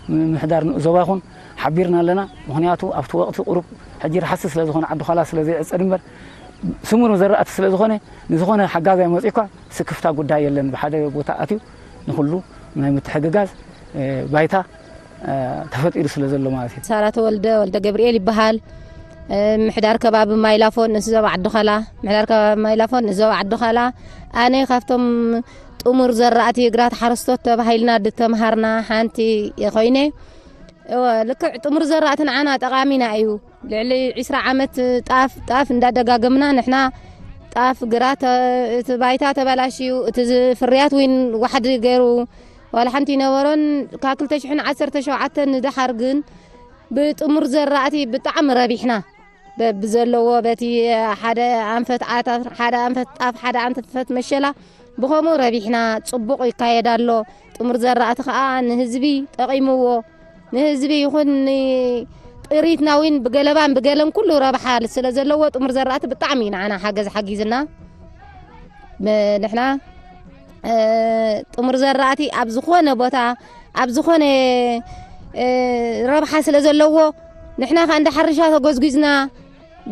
ንምምሕዳር ንኡስ ዞባ ይኹን ሓቢርና ኣለና። ምኽንያቱ ኣብቲ ወቕቲ ቁሩብ ሕጂ ርሓሲ ስለ ዝኾነ፣ ዓዲ ዃላ ስለ ዘይዕጸድ እምበር፣ ስሙር ዘራእቲ ስለ ዝኾነ፣ ንዝኾነ ሓጋዛይ መጺኡ እኳ ስክፍታ ጉዳይ የለን። ብሓደ ቦታ ኣትዩ ንኹሉ ናይ ምትሕግጋዝ፣ እ፣ ባይታ፣ እ፣ ተፈጢሩ ስለ ዘሎ ማለት እዩ። ሳራ ተወልደ፣ ወልደ ገብርኤል ይበሃል። እ፣ ምሕዳር ከባቢ ማይላፎን፣ ንሱ ዞባ ዓዲ ዃላ። ምሕዳር ከባቢ ማይላፎን፣ ንሱ ዞባ ዓዲ ዃላ። ኣነ ካብቶም ጥሙር ዘራእቲ ግራት ሓረስቶት ተባሂልና ዝተምሃርና ሓንቲ ኮይነ። እወ፣ ልክዕ ጥሙር ዘራእቲ ንዓና ጠቓሚና እዩ። ልዕሊ ዒስራ ዓመት ጣፍ፣ ጣፍ እንዳደጋገምና ንሕና ጣፍ ግራት፣ እ፣ እቲ ባይታ ተበላሽዩ፣ እቲ ዝ-፣ ፍርያት እውን ዋሕዲ ገይሩ፣ ዋላ ሓንቲ ይነበሮን። ካብ ክልተ ሽሕን ዓሰርተ ሸውዓተን ንደሓር ግን ብጥሙር ዘራእቲ ብጣዕሚ ረቢሕና። በብዘለዎ በቲ ሓደ ኣንፈት ዓተር፣ ሓደ ኣንፈት ጣፍ፣ ሓደ ኣንፈት መሸላ ብኸምኡ ረቢሕና። ጽቡቕ ይካየድ ኣሎ። ጥሙር ዘራእቲ ከኣ ንህዝቢ ጠቒምዎ። ንህዝቢ ይኹን ንጥሪትና እውን ብገለባን ብገለን ኩሉ ረብሓ ስለ ዘለዎ ጥሙር ዘራእቲ ብጣዕሚ እዩ ንዓና ሓገዝ ሓጊዝና። ም-፣ ንሕና፣ እ፣ ጥሙር ዘራእቲ ኣብ ዝኾነ ቦታ፣ ኣብ ዝኾነ፣ እ፣ ረብሓ ስለ ዘለዎ፣ ንሕና ከኣ እንዳ ሓርሻ ተጎዝጒዝና፣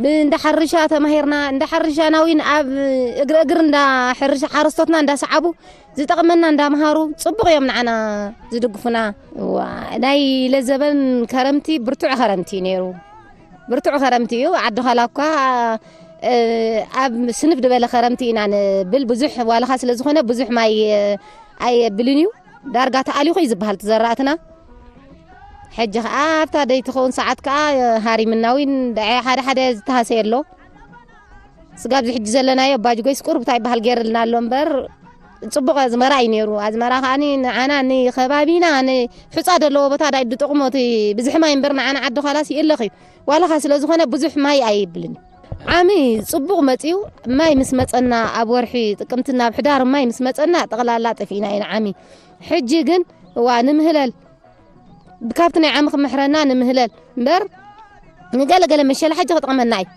ብእንዳ ሓርሻ ተማሂርና፣ እንዳ ሓርሻና እውን ኣብ እግሪ እግሪ እንዳ ሕርሻ ሓረስቶትና እንዳሰዓቡ፣ ዝጠቕመና እንዳምሃሩ፣ ጽቡቕ እዮም ንዓና ዝድግፉና። እዋ፣ ናይ ለዘበን ከረምቲ ብርቱዕ ከረምቲ እዩ ነይሩ። ብርቱዕ ከረምቲ እዩ። ዓዲ ኻላ እኳ፣ እ፣ ኣብ ስንፍ ዝበለ ከረምቲ ኢና ንብል። ብዙሕ ዋልኻ ስለ ዝኾነ ብዙሕ ማይ፣ እ፣ ኣየብልን እዩ። ዳርጋ ተኣሊኹ እዩ ዝበሃል እቲ ዘራእትና። ሕጂ ኸኣ ኣብታ ደይ ትኸውን ሰዓት ከኣ ሃሪምና እውን ደዐ ሓደ ሓደ ዝተሃሰየ ኣሎ። ስጋብ እዚ ሕጂ ዘለናዮ ባጅጎይስ ቁሩብ እንታይ ይበሃል ገይርልና ኣሎ እምበር፣ ጽቡቕ ኣዝመራ እዩ ነይሩ። ኣዝመራ ከኣ ንዓና ንኸባቢና ንሑጻ ዘለዎ ቦታ ዳይ ድጠቕሞ እቲ ብዝሒ ማይ እምበር ንዓና ዓዲ ኻላስ ይእለኽ እዩ። ዋላኻ ስለ ዝኾነ ብዙሕ ማይ ኣይብልን። ዓሚ ጽቡቕ መጺኡ፣ ማይ ምስ መጸና፣ ኣብ ወርሒ ጥቅምቲ ናብ ሕዳር ማይ ምስ መጸና ጠቕላላ ጠፊእና ኢና ዓሚ። ሕጂ ግን እዋ ንምህለል፣ ካብቲ ናይ ዓሚ ክምሕረና ንምህለል እምበር፣ ንገለገለ መሸላ ሕጂ ክጠቕመና እዩ።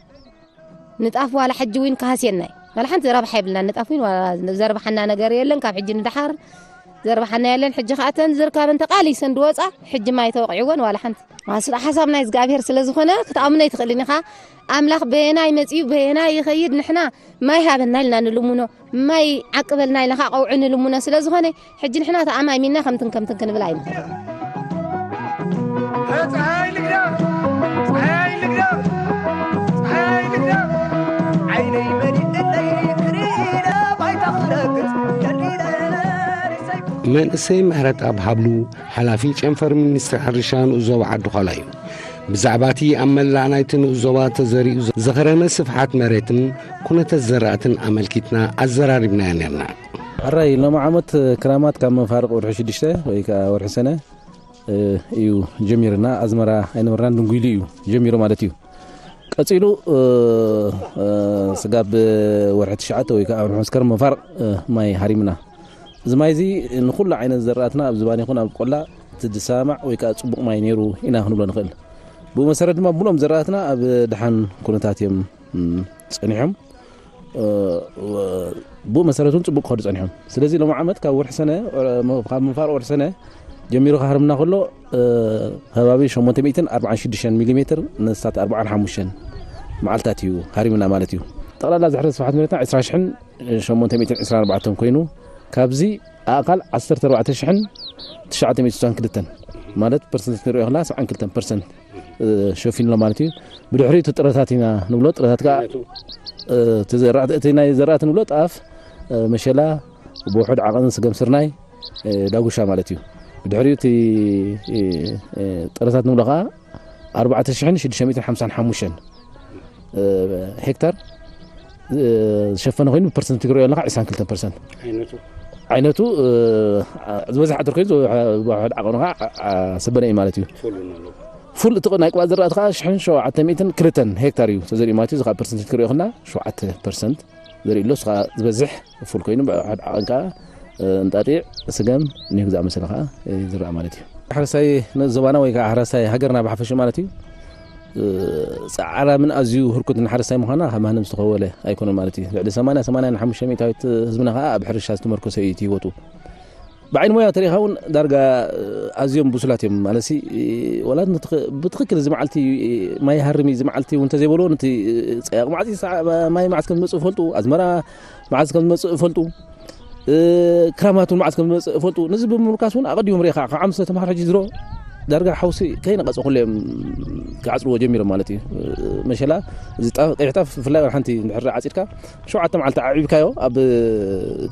ንጣፍ ዋላ ሕጂ እውን ክሃስየና እዩ። ዋላ ሓንቲ ረብሓ የብልና። ንጣፍ እውን ዋላ ዘርብሓና ነገር የለን። ካብ ሕጂ ንደሓር ዘርብሓና የለን። ሕጂ ከኣተን ዝርካበን ተቓሊሰን ድወፃ፣ ሕጂ ማይ ተወቕዕወን ዋላ ሓንቲ። ኣስ-፣ ሓሳብ ናይ እግዚኣብሔር ስለ ዝኾነ ክትኣምኖ ኣይትኽእልን ኢኻ። ኣምላኽ በየናይ መፂኡ በየናይ ይኸይድ፣ ንሕና ማይ ሃበና ኢልና ንልምኖ፣ ማይ ዓቅበልና ኢልና ከዓ ቀውዒ ንልምኖ ስለ ዝኾነ፣ ሕጂ ንሕና ተኣማሚና ከምትን ከምትን ክንብል ኣይንኽእል። ፀሓይ ልግዳ፣ ፀሓይ ልግዳ፣ ፀሓይ ልግዳ፣ ዓይነይ መሊእለይ ክርኢ ባይታ ክረግጽ ደሊለ ርእሰይ መንእሰይ ምሕረትኣብ ሃብሉ፣ ሓላፊ ጨንፈር ሚኒስትሪ ሕርሻ ንኡስ ዞባ ዓዲ ዃላ እዩ። ብዛዕባ እቲ ኣብ መላእ ናይቲ ንኡስ ዞባ ተዘሪኡ ዝኸረመ ስፍሓት መሬትን ኩነታት ዘራእትን ኣመልኪትና ኣዘራሪብናዮ ነርና። ሕራይ፣ ሎሚ ዓመት ክራማት ካብ መፋርቕ ወርሒ ሽዱሽተ ወይ ከኣ ወርሒ ሰነ፣ እ፣ እዩ ጀሚርና። ኣዝመራ ኣይነበርናን፣ ድንጉይሉ እዩ ጀሚሩ ማለት እዩ። ቀጺሉ፣ እ፣ እ፣ ስጋብ ወርሒ ትሽዓተ ወይ ከኣ ወርሒ መስከረም መፋርቕ፣ እ፣ ማይ ሃሪምና። እዚ ማይ እዚ ንኹሉ ዓይነት ዘራእትና ኣብ ዝባን ይኹን ኣብ ቆላ እቲ ዝሰማማዕ ወይ ከኣ ጽቡቕ ማይ ነይሩ ኢና ክንብሎ ንኽእል። ብኡ መሰረት ድማ ምሉኦም ዘራእትና ኣብ ደሓን ኩነታት እዮም፣ እም፣ ጸኒሖም። እ፣ ብኡ መሰረት እውን ጽቡቕ ክኸዱ ጸኒሖም። ስለዚ ሎሚ ዓመት ካብ ወርሒ ሰነ፣ እ፣ ካብ ምፋር ወርሒ ሰነ ጀሚሩ ክሃርምና ከሎ፣ እ፣ ከባቢ ሸሞንተ ሚእትን ኣርባዓን ሽዱሽተን ሚሊ ሜትር ንሳት ኣርባዓን ሓሙሽተን መዓልታት እዩ ሃሪምና ማለት እዩ። ጠቕላላ ዝሕረ ስፍሓት መሬትና ዕስራ ሽሕን ሸሞንተ ሚእትን ዕስራን ኣርባዕተን ኮይኑ፣ ካብዚ ኣእካል ዓሰርተ ኣርባዕተ ሽሕን ትሽዓተ ሚእትን ስሳን ክልተን ማለት ፐርሰንት ክንሪኦ ከለና ሰብዓን ክልተን ፐርሰንት፣ እ፣ ሸፊንሎ ማለት እዩ። ብድሕሪኡ እቲ ጥረታት ኢና ንብሎ። ጥረታት ከኣ፣ ዓይነቱ? እ፣ እቲ ዘራእቲ፣ እቲ ናይ ዘራእቲ ንብሎ ጣፍ፣ እ፣ መሸላ፣ ብውሑድ ዓቐን ስገም ስርናይ፣ እ፣ ዳጉሻ ማለት እዩ። ብድሕሪኡ እቲ፣ እ፣ እ፣ ጥረታት ንብሎ ከኣ ኣርባዕተ ሽሕን ሽዱሽተ ሚእትን ሓምሳን ሓሙሽተን፣ እ፣ ሄክታር፣ እ፣ ዝሸፈነ ኮይኑ ብፐርሰንት ትግርዮ ኣለካ ዕስራን ክልተን ፐርሰንት። ዓይነቱ? ዓይነቱ፣ እ፣ ዝበዝሕ ዓተር ኮይኑ፣ ዝወ-፣ ዝወ-፣ ዓቐኑ ከዓ ዓ-፣ ዓ-፣ ሰበነ እዩ ማለት እዩ። ፉል እዩ ኣሎ። ፉል እቲ ናይ ቅባጽ ዝራእቲ ከዓ ሽሕን ሸውዓተ ሚእትን ክልተን ሄክታር እዩ ተዘሪኡ ማለት እዩ። እዚ ከዓ ፐርሰንት ክትሪኦ ከለና ሸውዓተ ፐርሰንት ዘርኢ ኣሎ። እሱ ከዓ ዝበዝሕ ፉል ኮይኑ፣ ብሓድ ዓቐን ከዓ፣ እ፣ እንጣጢዕ፣ ስገም፣ እኒሁ ዝኣመሰለ ከዓ፣ እ፣ ይዝራእ ማለት እዩ። ሓረስታይ ዞባና ወይ ከዓ ሓረስታይ ሃገርና ብሓፈሽኡ ማለት እዩ፣ እ፣ ጻዕራምን ኣዝዩ ህርኩትን ሓረስታይ ምዃና ካብ ማንም ዝተኸወለ ኣይኮነን ማለት እዩ። ልዕሊ ሰማንያ፣ ሰማንያን ሓሙሽተ ሚእታዊት ህዝብና ከዓ ኣብ ሕርሻ ዝተመርኮሰ እዩ እቲ ህይወቱ። ብዓይኒ ሞያ ተሪኻ እውን ዳርጋ፣ እ፣ ኣዝዮም ብሱላት እዮም። ማለትሲ፣ እ፣ ወላ ነቲ ኽ-፣ ብትኽክል እዚ መዓልቲ፣ እ፣ ማይ ሃርሚ እዚ መዓልቲ እውን እንተዘይበልዎ፣ ነቲ፣ እ፣ ጸያቕ መዓልቲ ሰዓ-፣ ማይ መዓስ ከም ዝመጽእ ይፈልጡ፣ ኣዝመራ መዓስ ከም ዝመጽእ ይፈልጡ፣ እ፣ ክራማት እውን መዓስ ከም ዝመጽእ ይፈልጡ። ነዚ ብምምርካስ እውን ኣቐዲሞም ርኢኻ፣ ካብ ዓምስ ዝተምሃር ሕጂ ዝሮ ዳርጋ ሓውሲ ከይነቐጸ ኩሉ እዮም ክዓጽርዎ ጀሚሮም ማለት እዩ። እ፣ መሸላ፣ እዚ ጣፍ፣ ቀይሕ ጣፍ ብፍላይ ወላ ሓንቲ እንድሕር ዓጺድካ፣ ሸውዓተ መዓልቲ ኣዕቢብካዮ ኣብ፣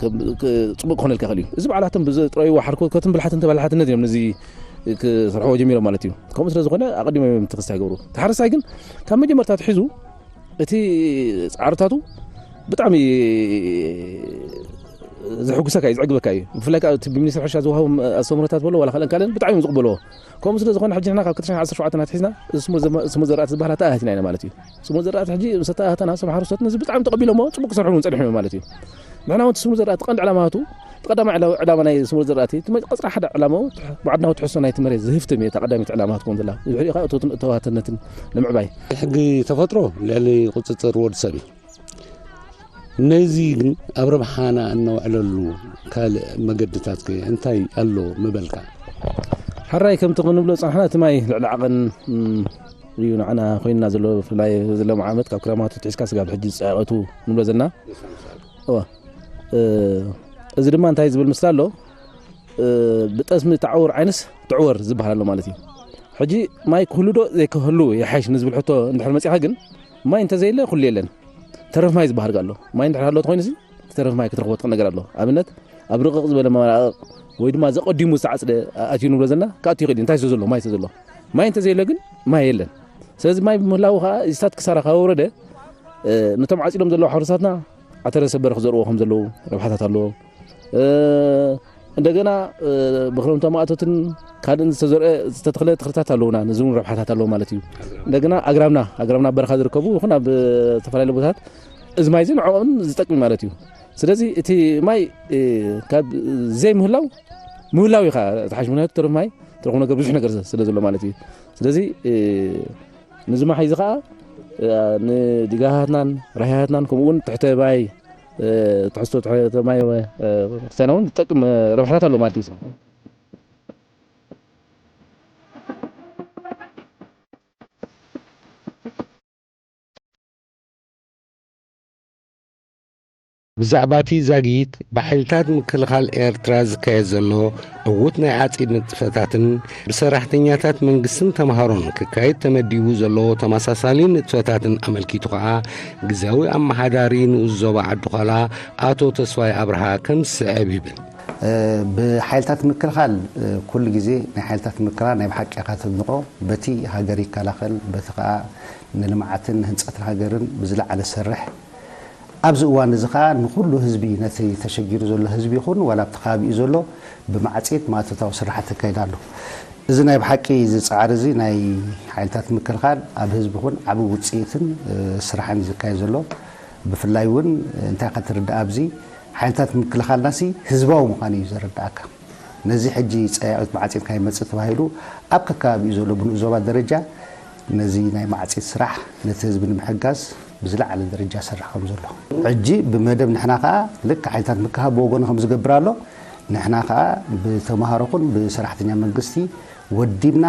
ከም፣ ክ-፣ ጽቡቕ ክኾነልካ ይኽእል እዩ። እዚ በዓላቶም ብዝጥረይዎ ሓርኮትኮትን ብልሓትን ተበላሓትነት እዮም ነዚ ክሰርሕዎ ጀሚሮም ማለት እዩ። ከምኡ ስለ ዝኾነ ኣቐዲሞም እዮም እቲ ክስታይ ይገብሩ። እቲ ሓረስታይ ግን ካብ መጀመርታ ኣትሒዙ እቲ ጻዕርታቱ ብጣዕሚ ዘሕጉሰካ እዩ፣ ዘዕግበካ እዩ። ብፍላይ ከዓ እቲ ብሚኒስትሪ ሕርሻ ዝወሃቦም ኣስተምህሮታት በሎ ዋላ ካልእን ካልእን ብጣዕሚ እዮም ዝቕበልዎ። ከምኡ ስለ ዝኾነ ሕጂ ንሕና ካብ ክልተ ሽሕን ዓሰርተ ሸውዓተን ኣትሒዝና እዚ ስሙር ዘመ-፣ ስሙር ዘራእቲ ዝበሃል ኣተኣታቲና ኢና ማለት እዩ። ስሙር ዘራእቲ ሕጂ ምስ ኣተኣታታና፣ እዞም ሓረስቶት ነዚ ብጣዕሚ ተቐቢሎሞ ጽቡቕ ክሰርሑ እውን ጸኒሖም እዮም ማለት እዩ። ንሕና እውን እቲ ስሙር ዘራእቲ ቀንዲ ዕላማቱ፣ እቲ ቀዳማይ ዕላ-፣ ዕላማ ናይ ስሙር ዘራእቲ፣ እቲ መ-፣ ቀጽሪ ሓደ ዕላማኡ፣ ባዕድናዊ ትሕዝቶ ናይቲ መሬት ዝህፍትም እዩ፣ እታ ቀዳመይቲ ዕላማ ትኸውን ዘላ። ብድሕሪኡ ከዓ እቶትን እተዋትነትን ንምዕባይ። ሕጊ ተፈጥሮ ልዕሊ ቁጽጽር ወዲ ሰብ እዩ። ነዚ ግን ኣብ ረብሓና እነውዕለሉ ካልእ መገድታት ከ እንታይ ኣሎ ምበልካ? ሕራይ ከምቲ ክንብሎ ጸንሕና፣ እቲ ማይ ልዕሊ ዓቐን፣ እም፣ እዩ ንዓና ኮይንና ዘሎ። ብፍላይ ዘሎ ዓመት ካብ ክረማቱ ትሒዝካ ስጋብ ሕጂ ዝጸየቐቱ ንብሎ ዘለና። እወ። እ፣ እዚ ድማ እንታይ ዝብል ምስላ ኣሎ? እ፣ ብጠስሚ ተዓውር ዓይንስ ትዕወር ዝበሃል ኣሎ ማለት እዩ። ሕጂ ማይ ክህሉ ዶ ዘይክህሉ ይሓይሽ ንዝብል ሕቶ እንድሕር መጺኻ ግን፣ ማይ እንተዘየለ ኩሉ የለን። ተረፍ ማይ ዝበሃል ኣሎ። ማይ እንድሕር ኣሎ ተኾይኑ፣ እዚ ተረፍ ማይ ክትረኽቦ ትኽእል ነገር ኣሎ። ኣብነት፣ ኣብ ርቕቕ ዝበለ መራቕቕ ወይ ድማ ዘቐዲሙ ዝተዓጽደ ኣትዩ ንብሎ ዘለና፣ ክኣቱ ይኽእል እዩ። እንታይ ስለ ዘሎ? ማይ ስለ ዘሎ። ማይ እንተዘየሎ ግን፣ ማይ የለን። ስለዚ ማይ ብምህላዉ ኸዓ፣ እዚታት ክሳራ ካብ ወረደ፣ እ፣ ነቶም ዓጺዶም ዘለዉ ሓረስቶትና፣ ዓተረ ሰበረ ክዘርእዎ ከም ዘለዉ ረብሓታት ኣለዎ። እ፣ እንደገና፣ እ፣ ብክረምታዊ ማእቶትን ካልእን ዝተዘርአ፣ ዝተተኽለ ተኽልታት ኣለዉና፣ ነዚ እውን ረብሓታት ኣለዎ ማለት እዩ። እንደገና ኣግራብና፣ ኣግራብና ኣብ በረኻ ዝርከቡ ይኹን ኣብ ዝተፈላለዩ ቦታታት እዚ ማይ እዚ ንዕኦም ዝጠቅም ማለት እዩ። ስለዚ እቲ ማይ፣ እ፣ ካብ ዘይምህላው ምህላው እዩ ኸዓ ዝሓሽ፣ ምኽንያቱ ትርፍ ማይ ትረኽቦ ነገር ብዙሕ ነገር ስለ ዘሎ ማለት እዩ። ስለዚ፣ እ፣ ንዚ ማይ እዚ ኸዓ ንዲጋታትናን ራህያትናን ከምኡ እውን ትሕተ ማይ ትሕዝቶ ትሕተ ማይ ክርስቲያና እውን ዝጠቅም ረብሓታት ኣሎ ማለት እዩ። ብዛዕባ እቲ ዛጊት ብሓይልታት ምክልኻል ኤርትራ ዝካየድ ዘሎ ዕዉት ናይ ዓጺድ ንጥፈታትን ብሰራሕተኛታት መንግስትን ተምሃሮን ክካየድ ተመዲቡ ዘሎ ተመሳሳሊ ንጥፈታትን ኣመልኪቱ ከኣ ግዝያዊ ኣመሓዳሪ ንኡስ ዞባ ዓዲ ዃላ ኣቶ ተስፋይ ኣብርሃ ከም ዝስዕብ ይብል። ብሓይልታት ምክልኻል ኩሉ ግዜ ናይ ሓይልታት ምክልኻል ናይ ብሓቂ ኢኻ ተድንቖ። በቲ ሃገር ይከላኸል፣ በቲ ከኣ ንልምዓትን ንህንጸትን ሃገርን ብዝለዓለ ዝሰርሕ፣ ኣብዚ እዋን እዚ ከኣ ንኹሉ ህዝቢ፣ ነቲ ተሸጊሩ ዘሎ ህዝቢ ይኹን ዋላ ኣብቲ ከባቢኡ ዘሎ ብማዕጺድ ማእቶታዊ ስራሓት ይካየድ ኣሎ። እዚ ናይ ብሓቂ እዚ ጻዕሪ እዚ ናይ ሓይልታት ምክልኻል ኣብ ህዝቢ ይኹን ዓቢ ውጽኢትን ስራሕን እዩ ዝካየድ ዘሎ። ብፍላይ እውን እንታይ ኢኻ ትርዳእ ኣብዚ ሓይልታት ምክልኻልናሲ ህዝባዊ ምዃኑ እዩ ዘረድኣካ። ነዚ ሕጂ ጸያቒት ማዕጺድ ከይመጽእ ተባሂሉ ኣብ ከከባቢኡ ዘሎ ብንኡስ ዞባ ደረጃ ነዚ ናይ ማዕጺድ ስራሕ ነቲ ህዝቢ ንምሕጋዝ ብዝለዓለ ደረጃ ይሰርሕ ከም ዘሎ ሕጂ ብመደብ ንሕና ከኣ ልክዕ ሓይልታት ምክልኻል ብወገኑ ከም ዝገብር ኣሎ ንሕና ከኣ ብተምሃሮ ኹን ብሰራሕተኛ መንግስቲ ወዲብና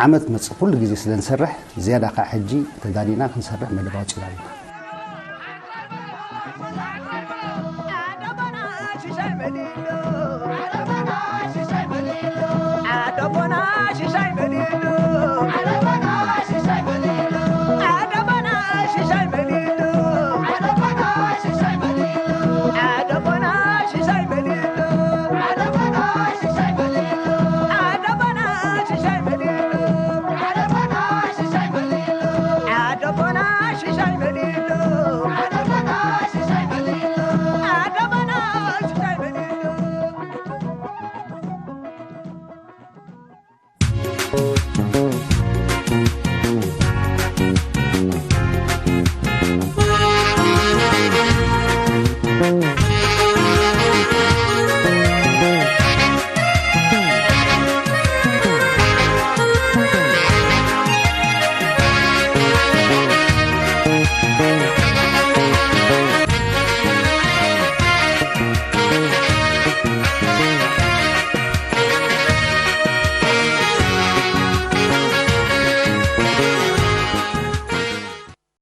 ዓመት መጽእ ኩሉ ግዜ ስለ ንሰርሕ ዝያዳ ከኣ ሕጂ ተዳሊና ክንሰርሕ መደብ ኣውጺእና ኣለና።